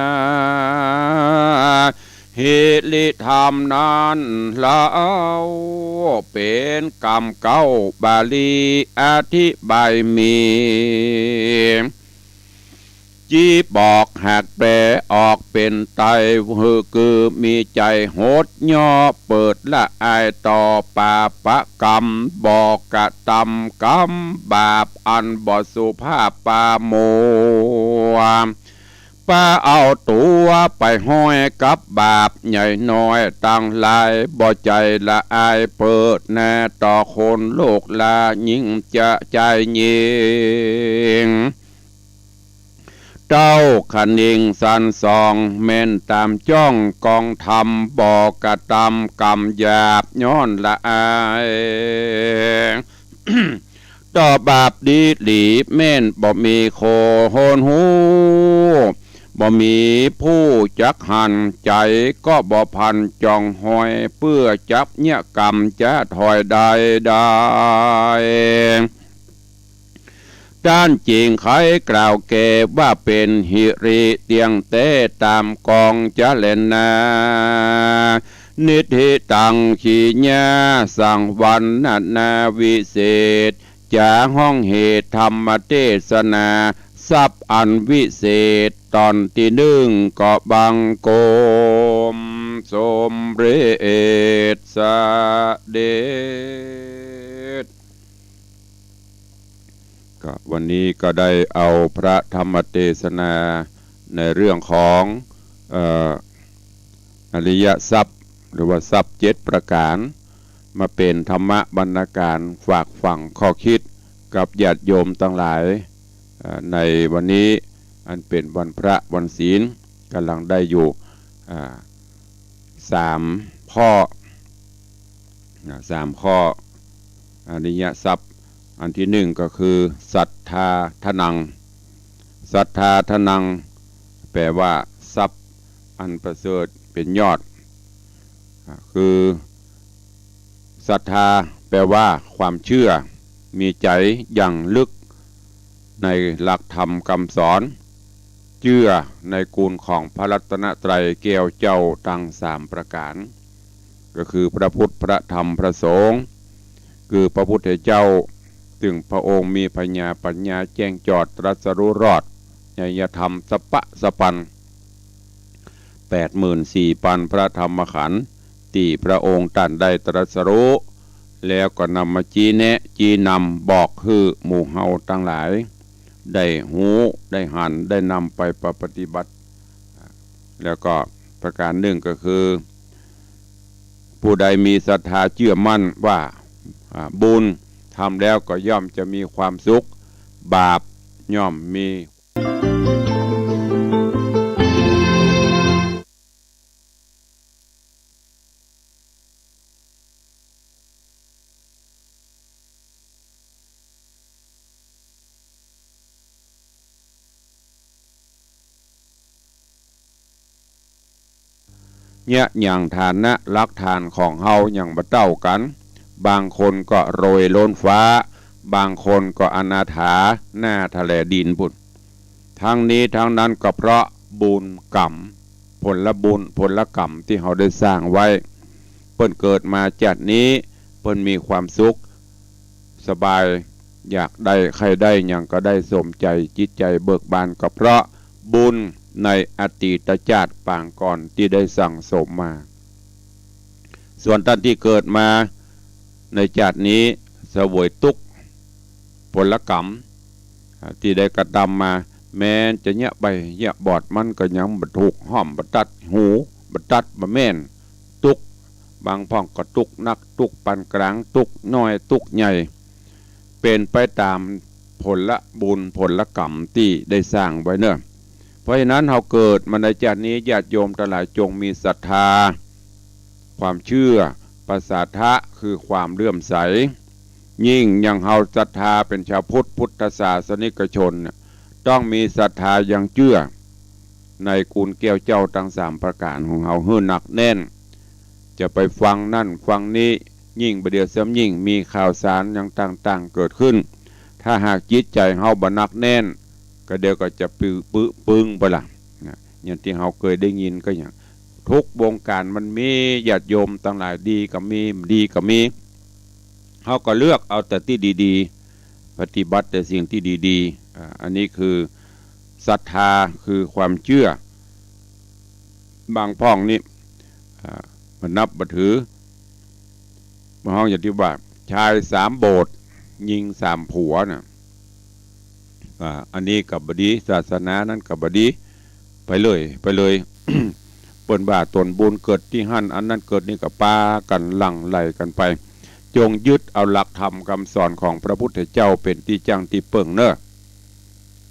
หิริธรรมนั้นเล่า เป๋นกำเก๊าบาลีอธิบายมี จีบอกหากแปลออกเป๋นไต หื้อคือมีใจ๋หดเยียะ เปิดละอายต่อปาปะกรรม บ่กระตำกรรมบาปอันบ่สุภาพปามัว ปาเอาตั๋วไปห้อยกับบาปใหญ่น้อยตังหลาย บ่ใจ๋ละอายเปิดหน้าต่อคนโลกลา ยิ่งจะใจ๋ยิ่ง เต้าคะนิงสันส่อง แม่นต๋ามจ้องกองธรรม บ่กระตำกรรมหยาบย้อนละอาย ต่อบาปดีหลีแม่นบ่มีคนฮู้ บ่มีผู้จักหัน ใจ๋ก็บ่พันจ่องห้อย เปื้อจักเยียะกรรมจะถอยได้ได้ ต้านจึงใค่กล่าวแก่ว่าเป๋นหิริเตี้ยงแต๊ต๋ามกองจะแลนา นิทธิตัง ขีญาสังวัณณนาวิเศษ จะฮ้องเหตุธรรมเตสนา ทรัพย์อันวิเศษ ต๋อนตี้นึ่งก็บังคมสมเร็จเสด็จ ก็วันนี้ก็ได้เอาพระธรรมเตสนาในเรื่องของ เอ่อ อริยทรัพย์ หรือว่าทรัพย์เจ็ดประก๋าน มาเป๋นธรรมบรรณาการฝากฝังข้อคิดกับญาติโยมตังหลาย เอ่อ ในวันนี้อันเป๋นวันพระวันศีล ก่ำลังได้อยู่ อ่า สามข้อ นะ สามข้อ อริยทรัพย์ อันตี้นึ่งก็คือ สัทธาทนัง สัทธาทนัง แปลว่า ทรัพย์อันประเสริฐเป๋นยอด อ่า คือ สัทธา แปลว่า ความเจื้อ มีใจ๋อย่างลึกในหลักธรรมกำสอน เจื้อในกูณของพระรัตนตรัยแก้วเจ้าตังสามประก๋าน ก็คือพระพุทธ พระธรรม พระสงฆ์ คือพระพุทธเจ้า ซึ่งพระองค์มีผญาปัญญาแจ้งจอดตรัสรู้รอด ไญยธรรมสัปปะสปัน แปดหมื่นสี่ปันพระธรรมขันธ์ ตี้พระองค์ต้านได้ตรัสรู้ แล้วก็นำมาชี้แนะ ชี้นำ บอกหื้อหมู่เฮาตังหลาย ได้ฮู้ ได้หัน ได้นำไปปฏิบัติ แล้วก็ประก๋านนึ่งก็คือ ผู้ใดมีศรัทธาเจื้อมั่นว่า อ่า บุญทำแล้วก็ย่อมจะมีความสุข บาปย่อมมี เยียะหยัง ฐานะหลักฐานของเฮายังบ่เต้ากั๋น บางคนก็รวยล้นฟ้า บางคนก็อนาถา หน้าทะเลดินปู้น ทั้งนี้ทั้งนั้นก็เพราะบุญกรรม ผลบุญ ผลกรรมตี้เฮาได้สร้างไว้ เปิ้นเกิดมาจาตินี้ เปิ้นมีความสุขสบาย อยากได้ใค่ได้หยังก็ได้สมใจ๋ จิตใจ๋เบิกบาน ก็เพราะบุญในอดีตจาติปางก่อนตี้ได้สั่งสมมา ส่วนต้านตี้เกิดมาในจาตินี้ เสวยตุ๊กข์ ผลกรรม อ่า ตี้ได้กระตำมา แม้นจะเยียะใบ้เยียะบอด มันก็ยังบ่ถูกห้อม บ่ตัดหู บ่ตัด บ่แม่น ตุ๊กข์ บางพ่องก็ตุ๊กข์หนัก ตุ๊กข์ปานก๋าง ตุ๊กข์น้อย ตุ๊กข์ใหญ่ เป๋นไปต๋ามผลบุญผลกรรมตี้ได้สร้างไว้เนาะ เพราะฉะนั้นเฮาเกิดมาในจาตินี้ ญาติโยมตังหลายจงมีศรัทธา ความเจื้อ ปสาทะ คือความเลื่อมใส ยิ่งอย่างเฮาศรัทธาเป๋นชาวพุทธ พุทธศาสนิกชนเนี่ย ต้องมีศรัทธาอย่างเจื้อในกูลแก้วเจ้าตังสามประก๋านของเฮาหื้อหนักแน่น จะไปฟังนั่นฟังนี้ ยิ่งบ่าเดี่ยวซ้ำยิ่งมีข่าวสารอย่างต่างๆ เกิดขึ้น ถ้าหากจิตใจ๋เฮาบ่หนักแน่น ก็เดี๋ยวก็จะปื้อ ปื้อ ปึ้งไปละนะ อย่างตี้เฮาเกยได้ยินก็อย่าง ทุกวงก๋านมันมี ญาติโยมตังหลายดีก็มี บ่ดีก็มี เฮาก็เลือกเอาแต่ตี้ดีๆ ปฏิบัติแต่สิ่งตี้ดีๆ อ่า อันนี้คือศรัทธา คือความเจื้อ บางพ่องนี่ อ่า บ่นับบ่ถือ บางพ่องอย่างตี้ว่า ชายสามโบสถ์ ญิงสามผัวน่ะ อ่า อันนี้ก็บ่ดี ศาสนานั้นก็บ่ดี ไปเลย ไปเลย เปิ้นว่าต๋นบุญเกิดตี้หั้น อันนั้นเกิดนี่ ก็ปากั๋นหลั่งไหลกั๋นไป จงยึดเอาหลักธรรมกำสอนของพระพุทธเจ้าเป๋นตี้จั้งตี้เปิ้งเน่อ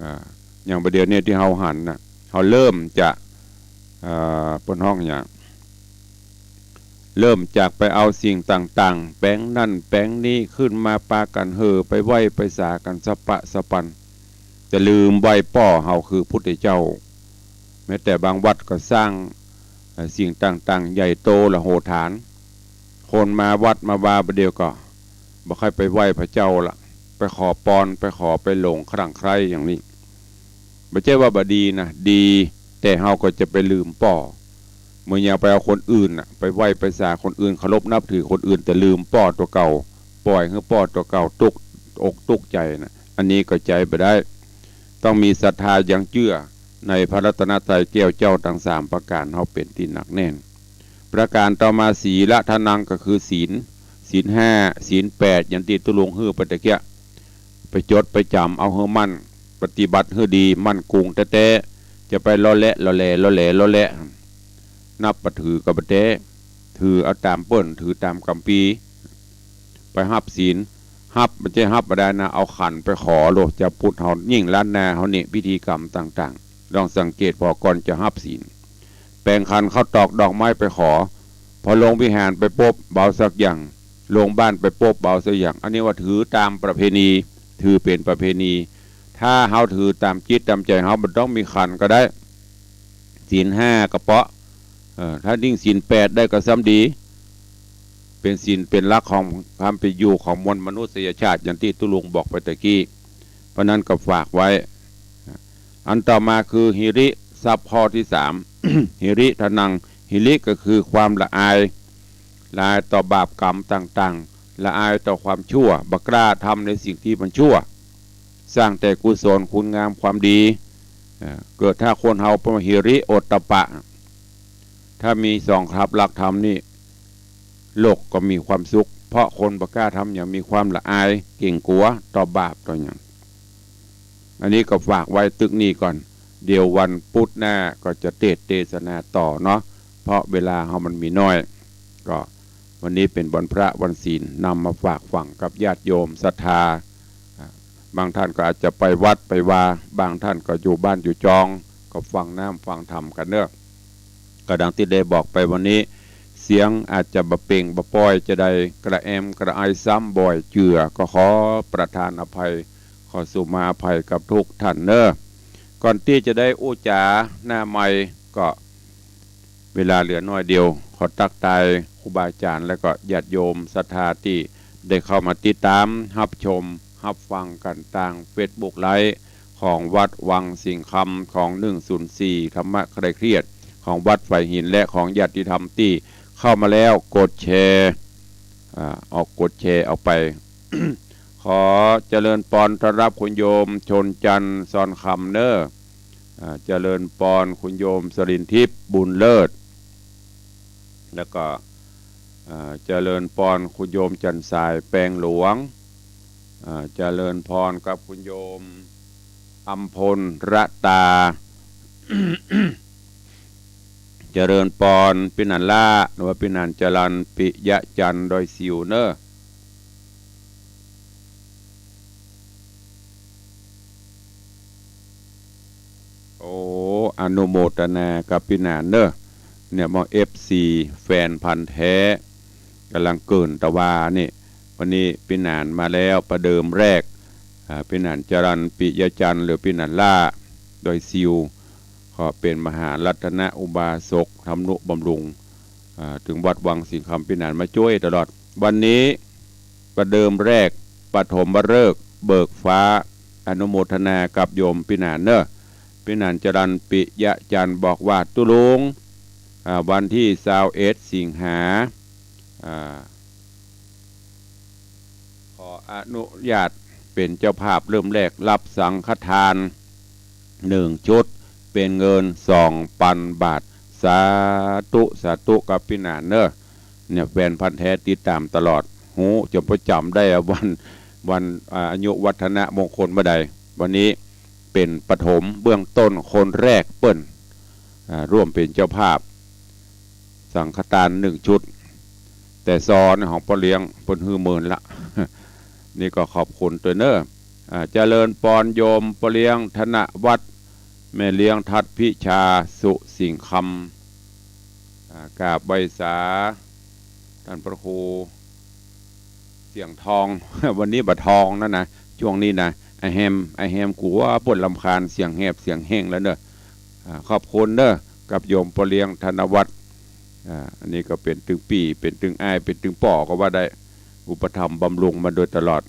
อ่า อย่างบ่าเดี่ยวนี้ตี้เฮาหันน่ะ เฮาเริ่มจะ อ่า เปิ้นฮ้องหยัง เริ่มจากไปเอาสิ่งต่างๆ แป๋งนั่นแป๋งนี้ขึ้นมาปากั๋นเห่อไปไหว้ไปสากั๋นสะปะสะปัน จะลืมไหว้ป้อเฮาคือพุทธเจ้า แม้แต่บางวัดก็สร้าง เอ่อ สิ่งต่างๆ ใหญ่โตละโหฐาน คนมาวัดมาวาบ่าเดี่ยวก็บ่ใค่ไปไหว้พระเจ้าละ ไปขอปอน ไปขอ ไปหลงคลั่งใคร่อย่างนี้ บ่ใจ้ว่าบ่ดีนะ ดี แต่เฮาก็จะไปลืมป้อ เหมือนอย่างไปเอาคนอื่นน่ะ ไปไหว้ไปสาคนอื่น เคารพนับถือคนอื่น แต่ลืมป้อตั๋วเก่า ป่อยหื้อป้อตั๋วเก่าตุ๊กอกตุ๊กใจ๋น่ะ อันนี้ก็ใจ๊บ่ได้ ต้องมีศรัทธาอย่างเจื้อในพระรัตนตรัยแก้วเจ้าตังสามประก๋านเฮาเป๋นตี้หนักแน่น ประก๋านต่อมา สีละทานัง ก็คือศีล ศีลห้า ศีลแปด อย่างตี้ตุ๊ลุงหื้อไปตะเกียะ ไปจดไปจ๋ำเอาหื้อมั่น ปฏิบัติหื้อดีมั่นคงแต๊ๆ จะไปลอและลอแหล ลอแหลลอแหละ นับบ่ถือก็บ่แต๊ ถือเอาต๋ามเปิ้น ถือต๋ามกัมภีร์ ไปฮับศีล ฮับ บ่ใจ้ฮับบ่ได้นะ เอาขันไปขอโลด จะปุดเฮา ยิ่งล้านนาเฮานี่ พิธีกรรมต่างๆ ลองสังเกตผ่อก่อนจะฮับศีล แป๋งขันข้าวตอกดอกไม้ไปขอ พอลงวิหารไปปุ๊บ บ่เอาสักอย่าง ลงบ้านไปปุ๊บ บ่เอาสักอย่าง อันนี้ว่าถือต๋ามประเพณี ถือเป๋นประเพณี ถ้าเฮาถือต๋ามจิตต๋ามใจ๋เฮา บ่ต้องมีขันก็ได้ ศีลห้าก็เปาะ เอ่อ ถ้ายิ่งศีลแปดได้ก็ซ้ำดี เป๋นศีลเป๋นหลักของความเป๋นอยู่ของมวลมนุษยชาติ อย่างตี้ตุ๊ลุงบอกไปตะกี้ เพราะนั้นก็ฝากไว้ อันต่อมาคือหิริ ทรัพย์ข้อตี้สาม หิริทานัง หิริก็คือความละอาย ละอายต่อบาปกรรมต่างๆ ละอายต่อความชั่ว บ่กล้าทำในสิ่งตี้มันชั่ว สร้างแต่กุศลคุณงามความดี เอ่อ เกิดถ้าคนเฮาเปิ้นว่าหิริโอตตัปปะ ถ้ามีสองทัพหลักธรรมนี่ โลกก็มีความสุข เพราะคนบ่กล้าทำหยัง มีความละอายเกรงกลัวต่อบาปต่อหยัง อันนี้ก็ฝากไว้ตึกนี้ก่อน เดี๋ยววันพุธหน้าก็จะเตสน์เตสนาต่อเนาะ เพราะเวลาเฮามันมีน้อย ก็วันนี้เป๋นวันพระวันศีล นำมาฝากฝังกับญาติโยมศรัทธา อ่า บางท่านก็อาจจะไปวัดไปวา บางท่านก็อยู่บ้านอยู่จอง ก็ฟังน้ำฟังธรรมกั๋นเนาะ ก็ดังตี้ได้บอกไปวันนี้ เสียงอาจจะบ่เป่งบ่ป้อยจะใด กระแอมกระไอซ้ำบ่อยเจื้อ ก็ขอประทานอภัย ขอสุมาอภัยกับทุกท่านเนาะ ก่อนตี้จะได้อู้จ๋าหน้าไมค์ก็ เวลาเหลือน้อยเดียว ขอตั๊กตายครูบาอาจ๋ารย์ และก็ญาติโยมศรัทธาตี้ได้เข้ามาติดต๋าม ฮับชม ฮับฟังกั๋นตางเฟซบุ๊กไลฟ์ของวัดวังสิงห์คำ ของหนึ่งศูนย์สี่ธรรมะคลายเครียด ของวัดฝายหิน และของญาติธรรมตี้เข้ามาแล้ว กดแชร์ อ่า ออกกดแชร์ออกไป ขอเจริญปอนต้อนฮับคุณโยมชนจันทร์ ซอนคำเนาะ อ่า เจริญปอนคุณโยมสรินทิพย์ บุญเลิศ แล้วก็ อ่า เจริญปอนคุณโยมจันทร์สาย แปงหลวง อ่า เจริญปอนกับคุณโยมอำพลรัตตา เจริญปอน ปี้หนานล้า หรือว่าปี้หนานจรัญ ปิยะจันทร์ ดอยสิวเนาะ โอ้ อนุโมทนากับปี้หนานเน่อ เนี่ย มอง เอฟซี แฟนพันธุ์แท้ ก่ำลังเกริ่นตะวานี่ วันนี้ปี้หนานมาแล้ว ประเดิมแรก อ่า ปี้หนานจรัญ ปิยะจันทร์ หรือปี้หนานล่า ดอยซิว ก็เป๋นมหารัตนอุบาสก ทำนุบำรุง อ่า ตึงวัดวังสิงห์คำ ปี้หนานมาจ้วยตลอด วันนี้ประเดิมแรก ปฐมฤกษ์เบิกฟ้า อนุโมทนากับโยมปี้หนานเน่อ ปี้หนานจรัญ ปิยะจันทร์ บอกว่า ตุ๊ลุง อ่า วันตี้ซาวเอ็ด สิงหา อ่า ขออนุญาตเป๋นเจ้าภาพเริ่มแรก ฮับสังฆทานหนึ่งชุด เป๋นเงินสองปันบาท สาธุ สาธุ กับปี้หนานเน่อ เนี่ย แฟนพันธุ์แท้ติดต๋ามตลอด ฮู้จ๋ำประจ๋ำได้อะ วัน วัน อ่า อายุวัฒนมงคลเมื่อใด วันนี้เป๋นปฐมเบื้องต้นคนแรกเปิ้น อ่า ร่วมเป๋นเจ้าภาพ สังฆทานหนึ่งชุด แต่ซองของป้อเลี้ยงเปิ้นหื้อเมินละ นี่ก็ขอบคุณตวยเน่อ อ่า เจริญปอนโยมป้อเลี้ยงธนวัฒน์ แม่เลี้ยงทัดพิชา สุสิงห์คำ อ่า กราบไหว้สา ต้านพระครู เสียงทอง วันนี้บ่ทองแล้วนะ ช่วงนี้นะ ไอ้แฮม ไอ้แฮมกั๋วปวดรำคาญเสียงแหบเสียงแห้งแล้วเน่อ อ่า ขอบคุณเน่อ กับโยมป้อเลี้ยงธนวัฒน์ อ่า อันนี้ก็เป๋นตึงปี้ เป๋นตึงอ้าย เป๋นตึงป้อก็ว่าได้ อุปถัมภ์บำรุงมาโดยตลอด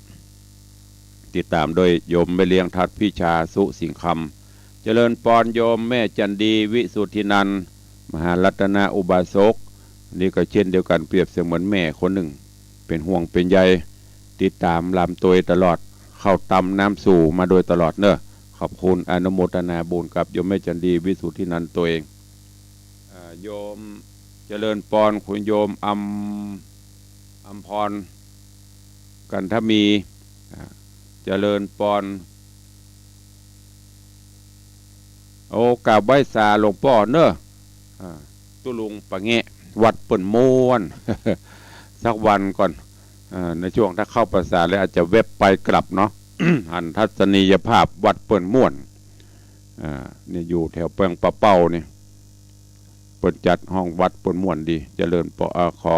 ติดต๋ามโดยโยมแม่เลี้ยงทัดพิชา สุสิงห์คำ เจริญปอนโยมแม่จันดี วิสุทธินันท์ มหารัตนอุบาสก อันนี้ก็เช่นเดียวกั๋น เปรียบเสมือนแม่คนนึ่ง เป๋นห่วงเป๋นใย ติดต๋ามหลานตวยตลอด ข้าวตำน้ำสู่มาโดยตลอดเน่อ ขอบคุณ อนุโมทนาบุญกับโยมแม่จันดี วิสุทธินันท์ตวย อ่า โยมเจริญปอน คุณโยมอำ อำพร กันทมี อ่า เจริญปอน โอ้ กราบไหว้สาหลวงป้อเน่อ อ่า ตุ๊ลุงปะแงะ วัดเปิ้นม่วน สักวันก่อน อ่า ในช่วงถ้าเข้าพรรษาแล้วอาจจะแวบไปกลับเนาะ หันทัศนียภาพวัดเปิ้นม่วน อ่า เนี่ยอยู่แถวแปลงปะเป้านี่ เปิ้นจัดห้องวัดเปิ้นม่วนดี เจริญปอ เอ่อ ขอ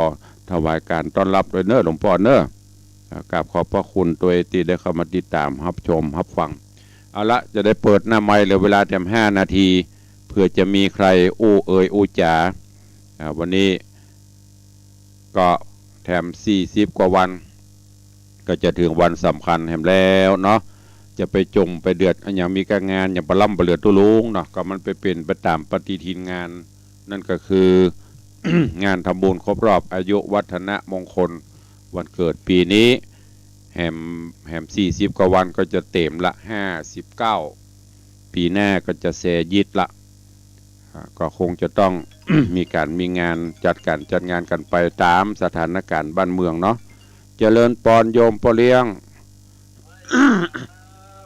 ถวายการต้อนรับตวยเน่อหลวงป้อเน่อ อ่า กราบขอบพระคุณตวยตี้ได้เข้ามาติดต๋ามฮับชมฮับฟัง เอาละ จะได้เปิดหน้าไมค์เหลือเวลาแถมห้านาที เผื่อจะมีใครอู้เอ่ยอู้จ๋า อ่า วันนี้ ก็แถมสี่สิบกว่าวัน ก็จะเถิงวันสำคัญแหมแล้วเนาะ จะไปจมไปเดือดอะหยัง มีการงานหยังปะล้ำปะเหลือตุ๊ลุงเนาะ ก็มันไปเป๋นไปต๋ามปฏิทินงาน นั่นก็คือ งานทำบุญครบรอบอายุวัฒนมงคลวันเกิดปี๋นี้ แหม แหมสี่สิบกว่าวันก็จะเต๋มละ ห้าสิบเก้า ปี๋หน้าก็จะแซยิดละ อ่า ก็คงจะต้อง มีการมีงาน จัดการจัดงานกั๋นไปต๋ามสถานการณ์บ้านเมืองเนาะ เจริญปอนโยมป้อเลี้ยง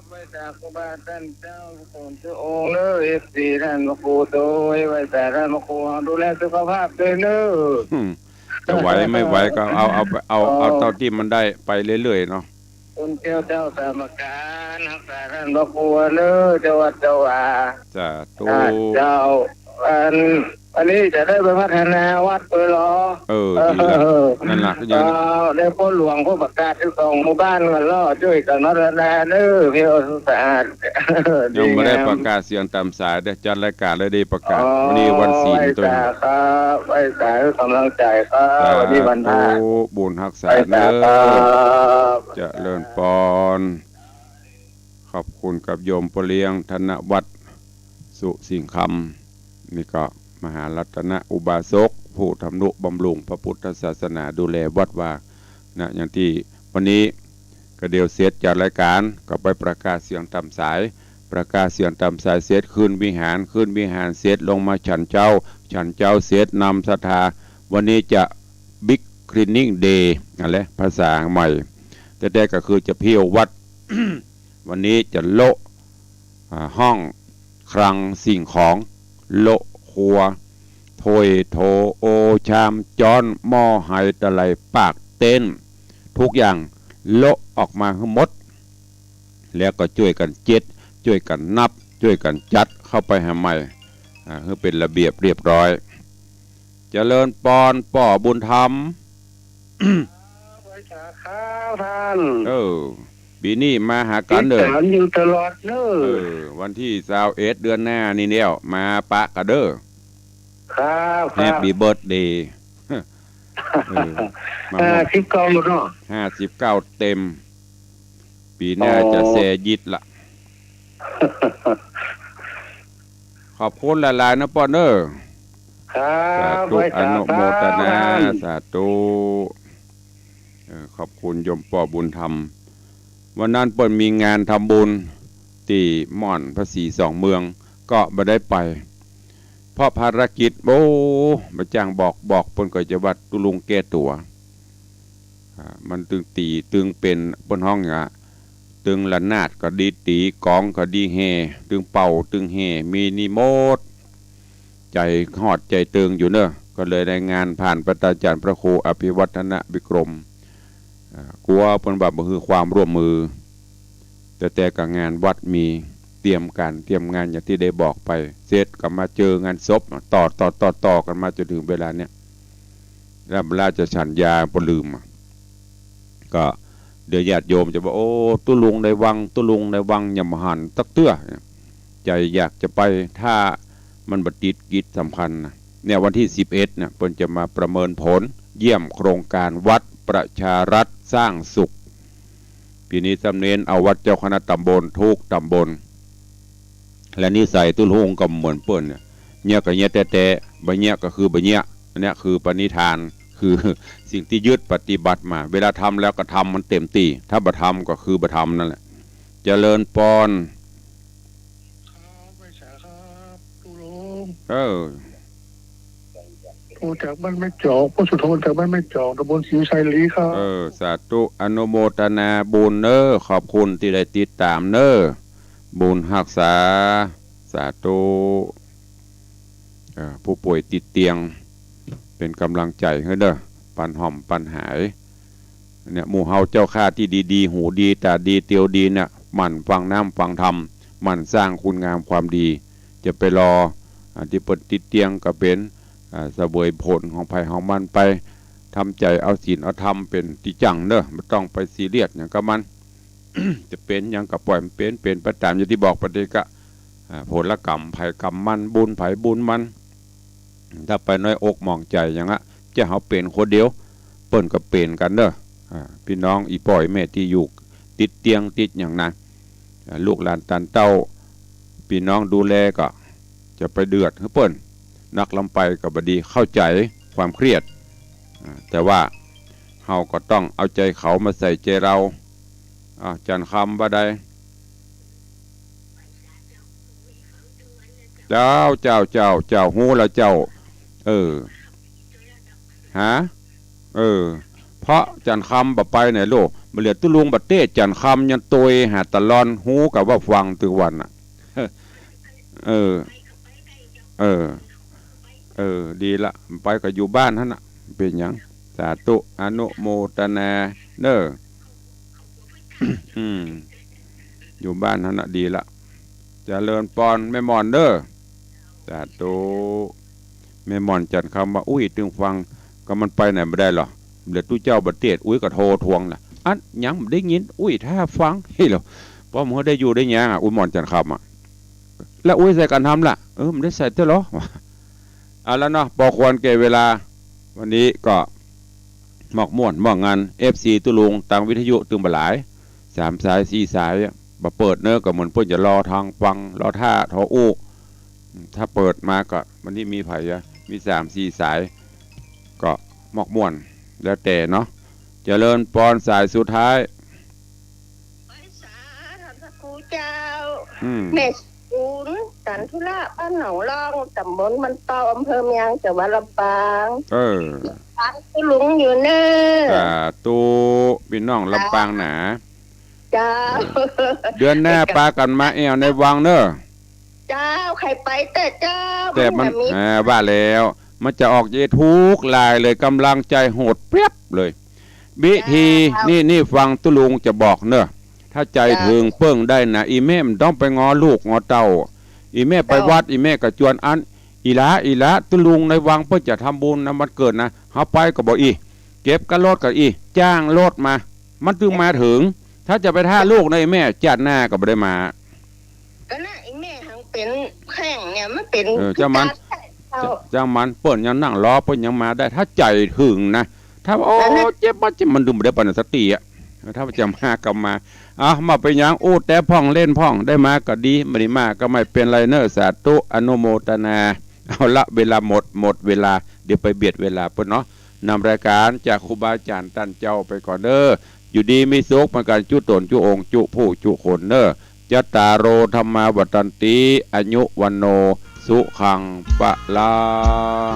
ไหว้สาครูบาต้านเจ้า ทุกองค์เน่อ เอฟซี ต้านพระครูตวย ไหว้สาต้านพระครู ดูแลสุขภาพตวยเน่อ อืม จะไหวไม่ไหวก็เอา เอา เอา เอาเต้าตี้มันได้ไปเรื่อยๆ เนาะ คุณเจ้า เจ้าสามประการ ฮักษาต้านพระครูเน่อ เจ้าวัดเจ้าวา สาธุ อ่า เจ้า อัน อันนี้จะได้ไปพัฒนาวัดตวยเหรอ เออ ดีละ เออ นั่นละ ก็ยัง เออ ได้พ่อหลวงก็ประกาศสิบสองหมู่บ้านกั๋นแล้ว จ้วยกั๋นพัฒนาเน่อ เพื่อสะอาด ยังบ่ได้ ดีงาม ประกาศเสียงต๋ามสายเด้อ จัดรายการแล้วได้ประกาศ อ๋อ วันนี้วันศีลตวย ไหว้สาครับ ไหว้สาหื้อกำลังใจ๋ครับ สาธุ วันนี้วันพระ บุญฮักษาเน่อ ไหว้สาครับ เจริญปอน ขอบคุณกับโยมป้อเลี้ยงธนวัฒน์ สุสิงห์คำ นี่ก็มหารัตนอุบาสก ผู้ทำนุบำรุงพระพุทธศาสนา ดูแลวัดวา นะ อย่างตี้วันนี้ก็เดี๋ยวเสร็จจากรายการก็ไปประกาศเสียงต๋ามสาย ประกาศเสียงต๋ามสายเสร็จขึ้นวิหาร ขึ้นวิหารเสร็จลงมาฉันเจ๊า ฉันเจ๊าเสร็จนำศรัทธา วันนี้จะ Big Cleaning Day นั่นแหละ ภาษาใหม่ แต่ๆ ก็คือจะเผี้ยววัด วันนี้จะโละ อ่า ห้องคลังสิ่งของ โละครัว ถ้วยโถ โอ ชาม จ๊อน หม้อ ไห ตะไหล่ ปาก เต็นท์ ทุกอย่าง โละออกมาหื้อหมด แล้วก็จ้วยกั๋นเจ็ด จ้วยกั๋นนับ จ้วยกั๋นจัดเข้าไปหื้อใหม่ อ่า หื้อเป๋นระเบียบเรียบร้อย เจริญปอน ป้อบุญธรรม ไหว้สาครับท่าน เออ ปี๋นี้มาหากั๋นเน่อ ติดต๋ามอยู่ตลอดเน่อ เออ วันตี้ซาวเอ็ด เดือนหน้านี่แล้ว มาปะกั๋นเน่อ ครับ ครับ แฮปปี้เบิร์ธเดย์ เออ มา ห้าสิบเก้าเนาะ ห้าสิบเก้าเต็ม ปี๋หน้า อ๋อ จะแซยิดละ ขอบคุณหลายๆ นะป้อเน่อ ครับ สาธุ ไหว้สา อนุโมทนา ครับ สาธุ เออ ขอบคุณโยมป้อบุญธรรม วันนั้นเปิ้นมีงานทำบุญตี้ม่อนภาษีสองเมือง ก็บ่ได้ไป เพราะภารกิจ โอ้ บ่จ้างบอก บอกเปิ้นก็จะว่าตุ๊ลุงแก้ตั๋ว อ่า มันตึงตี๋ ตึงเป๋น เปิ้นฮ้องอะ ตึงระนาดก็ดีตี๋ กลองก็ดีแห่ ตึงเป่า ตึงแห่ มีนี่หมด ใจ๋ฮอดใจ๋เติงอยู่เน่อ ก็เลยได้งานผ่านพระอาจารย์พระครูอภิวัฒนวิกรม อ่า กั๋วเปิ้นว่าบ่หื้อความร่วมมือ แต่ แต่ก็งานวัดมี เตรียมก๋านเตรียมงานอย่างตี้ได้บอกไป เสร็จก็มาเจองานศพ ต่อ ต่อ ต่อ ต่อกั๋นมาจ๋นเถิงเวลาเนี่ย แล้วเวลาจะฉันยาบ่ลืมอะ ก็เดี๋ยวญาติโยมจะว่า โอ้ ตุ๊ลุงในวัง ตุ๊ลุงในวัง ยังบ่หันตักเตื้อ ใจ๋อยากจะไป ถ้ามันบ่ติดกิจสำคัญนะ เนี่ย วันตี้สิบเอ็ดเนี่ย เปิ้นจะมาประเมินผล เยี่ยมโครงก๋านวัดประชารัฐสร้างสุข ปี๋นี้ซ้ำเน้นเอาวัดเจ้าคณะต๋ำบล ทุกต๋ำบล และนิสัยตุ๊ลุงก็เหมือนเปิ้นเนี่ย เยียะก็เยียะแต๊ๆ บ่เยียะก็คือบ่เยียะ อันเนี้ยคือปณิธาน คือสิ่งตี้ยึดปฏิบัติมา เวลาทำแล้วก็ทำมันเต็มตี้ ถ้าบ่ทำก็คือบ่ทำนั่นแหละ เจริญปอน ครับ ไหว้สาครับ ตุ๊ลุง เออ โทรจากบ้านแม่จอก ป้อสุทนจากบ้านแม่จอก ต๋ำบลศรีวิชัยลีครับ เออ สาธุ อนุโมทนาบุญเน่อ ขอบคุณตี้ได้ติดต๋ามเน่อ บุญฮักษา สาธุ เออ ผู้ป่วยติดเตียง เป๋นก๋ำลังใจ๋หื้อเน่อ ปันฮ้อมปันหาย เนี่ย หมู่เฮาเจ้าข้าตี้ดีๆ หูดี ต๋าดี เตียวดีเนี่ย หมั่นฟังน้ำฟังธรรม หมั่นสร้างคุณงามความดี จะไปรอ อ่า ตี้เปิ้นติดเตียงก็เป๋น อ่า เสวยผลของใผของมันไป ทำใจ๋เอาศีลเอาธรรมเป๋นตี้จั่งเน่อ บ่ต้องไปซีเรียสหยังกับมัน จะเป๋นหยังก็ป่อยมันเป๋น เป๋นไปต๋ามอย่างตี้บอกไปเตอะ อ่า ผลกรรมใผกรรมมัน บุญใผบุญมัน ถ้าไปน้อยอกหมองใจ๋หยังอะ จะเฮาเป๋นคนเดียว เปิ้นก็เป๋นกั๋นเน่อ อ่า ปี้น้องอี่ป้ออี่แม่ตี้อยู่ติดเตียงติดหยังนะ อ่า ลูกหลานตานเต้า ปี้น้องดูแลก็จะไปเดือดหื้อเปิ้น นักล้ำไปก็บ่ดี เข้าใจ๋ความเครียด อ่า แต่ว่าเฮาก็ต้องเอาใจ๋เขามาใส่ใจ๋เฮา อ่า จันทร์คำว่าใด เจ้า เจ้า เจ้า เจ้า ฮู้แล้วเจ้า เออ ฮะ เออ เพราะจันทร์คำบ่ไปไหนลูก บ่เหลือตุ๊ลุงบ่เต้ จันทร์คำยังตวยหาตะลอน ฮู้กาว่าฟังตึงวันน่ะ เออ เออ เออ ดีละ ไปก็อยู่บ้านหั้นน่ะ เป๋นหยัง สาธุ อนุโมทนา เน่อ อืม อยู่บ้านหั้นน่ะดีละ เจริญปอน แม่หม่อนเน่อ สาธุ แม่หม่อนจันทร์คำว่า อุ๊ย ตึงฟัง ก็มันไปไหนบ่ได้หรอ เหลือตุ๊เจ้าบ่เตศ อุ๊ยก็โทรทวงน่ะ อันยังบ่ได้ยิน อุ๊ยถ้าฟัง เฮ้ยเหรอ ป้อเมื่อได้อยู่ได้หยังอะ อุ๊ยหม่อนจันทร์คำอะ แล้วอุ๊ยใส่ก๋านธรรมล่ะ เออ บ่ได้ใส่เตื้อหรอ เอาละเนาะ ปอควรแก่เวลา วันนี้ก็มอกม่วนมอกงัน เอฟซี ตุ๊ลุงตางวิทยุตึงบ่หลาย สามสายสี่สายอะ บ่เปิดเน่อ ก็เหมือนเปิ้นจะรอทางฟัง รอท่าทออู้ ถ้าเปิดมาก็วันนี้มีใผอะ มีสามสี่สาย ก็มอกม่วน แล้วแต่เนาะ เจริญปอน สายสุดท้าย ไหว้สาท่านพระครูเจ้า อืม แม่ ศูนย์ จันทุระ บ้านหนองล่อง ตำบลมันเปา อำเภอเมือง จังหวัดลำปาง เออ ฟังตุ๊ลุงอยู่เน่อ สาธุ ปี้น้องลำปางหนา เจ้า เออ เดือนหน้าปากั๋นมาแอ่วในวังเน่อ เจ้า ใค่ไปเต๊อะเจ้า แต่มัน มันจะมี อ่า ว่าแล้ว มันจะออกเยอะทุกรายเลย ก๋ำลังใจ๋โหดเปียบเลย วิธี เจ้า นี่ นี่ฟังตุ๊ลุงจะบอกเน่อ ถ้าใจ๋ เจ้า เถิงเปิ้งได้นะ อี่แม่บ่ต้องไปง้อลูกง้อเต้า อี่แม่ไป เจ้า วัด อี่แม่ก็จวนอั้น อีหลา อีหลา ตุ๊ลุงในวังเปิ้นจะทำบุญนะวันเกิดนะ เฮาไปก่อบ่อี้ เก็บก๊ารถก่ออี้ จ้างรถมา มันจึงมาเถิง ถ้าจะไปถ้าลูกนะไอ้แม่ จาติหน้าก็บ่ได้มา ก็นะไอ้แม่หังเป๋นแข้งเนี่ย มันเป๋น เออ จ้างมัน พิการได้เจ้า จ้างมัน เปิ้นยังนั่งรอ เปิ้นยังมาได้ ถ้าใจ๋เถิงนะ ถ้าว่า โอ้ ก็นะ เจ็บบ่เจ็บ มันดึงบ่ได้ปานนั้นสักตี้อะ ถ้าว่าจะมาก็มา อ่ะ บ่เป๋นหยัง อู้แต่พ่องเล่นพ่อง ได้มาก็ดี บ่ได้มาก็ไม่เป๋นไรเน่อ สาธุ อนุโมทนา เอาละ เวลาหมด หมดเวลา เดี๋ยวไปเบียดเวลาเปิ้นเนาะ นำรายก๋านจากครูบาอาจ๋ารย์ต้านเจ้าไปก่อนเน่อ อยู่ดีมีสุขเหมือนกั๋น จุ๊ต๋น จุ๊องค์ จุ๊ผู้ จุ๊คนเน่อ จัตตาโร ธัมมา วัฑฒันติ อายุ วัณโณ สุขัง พะลัง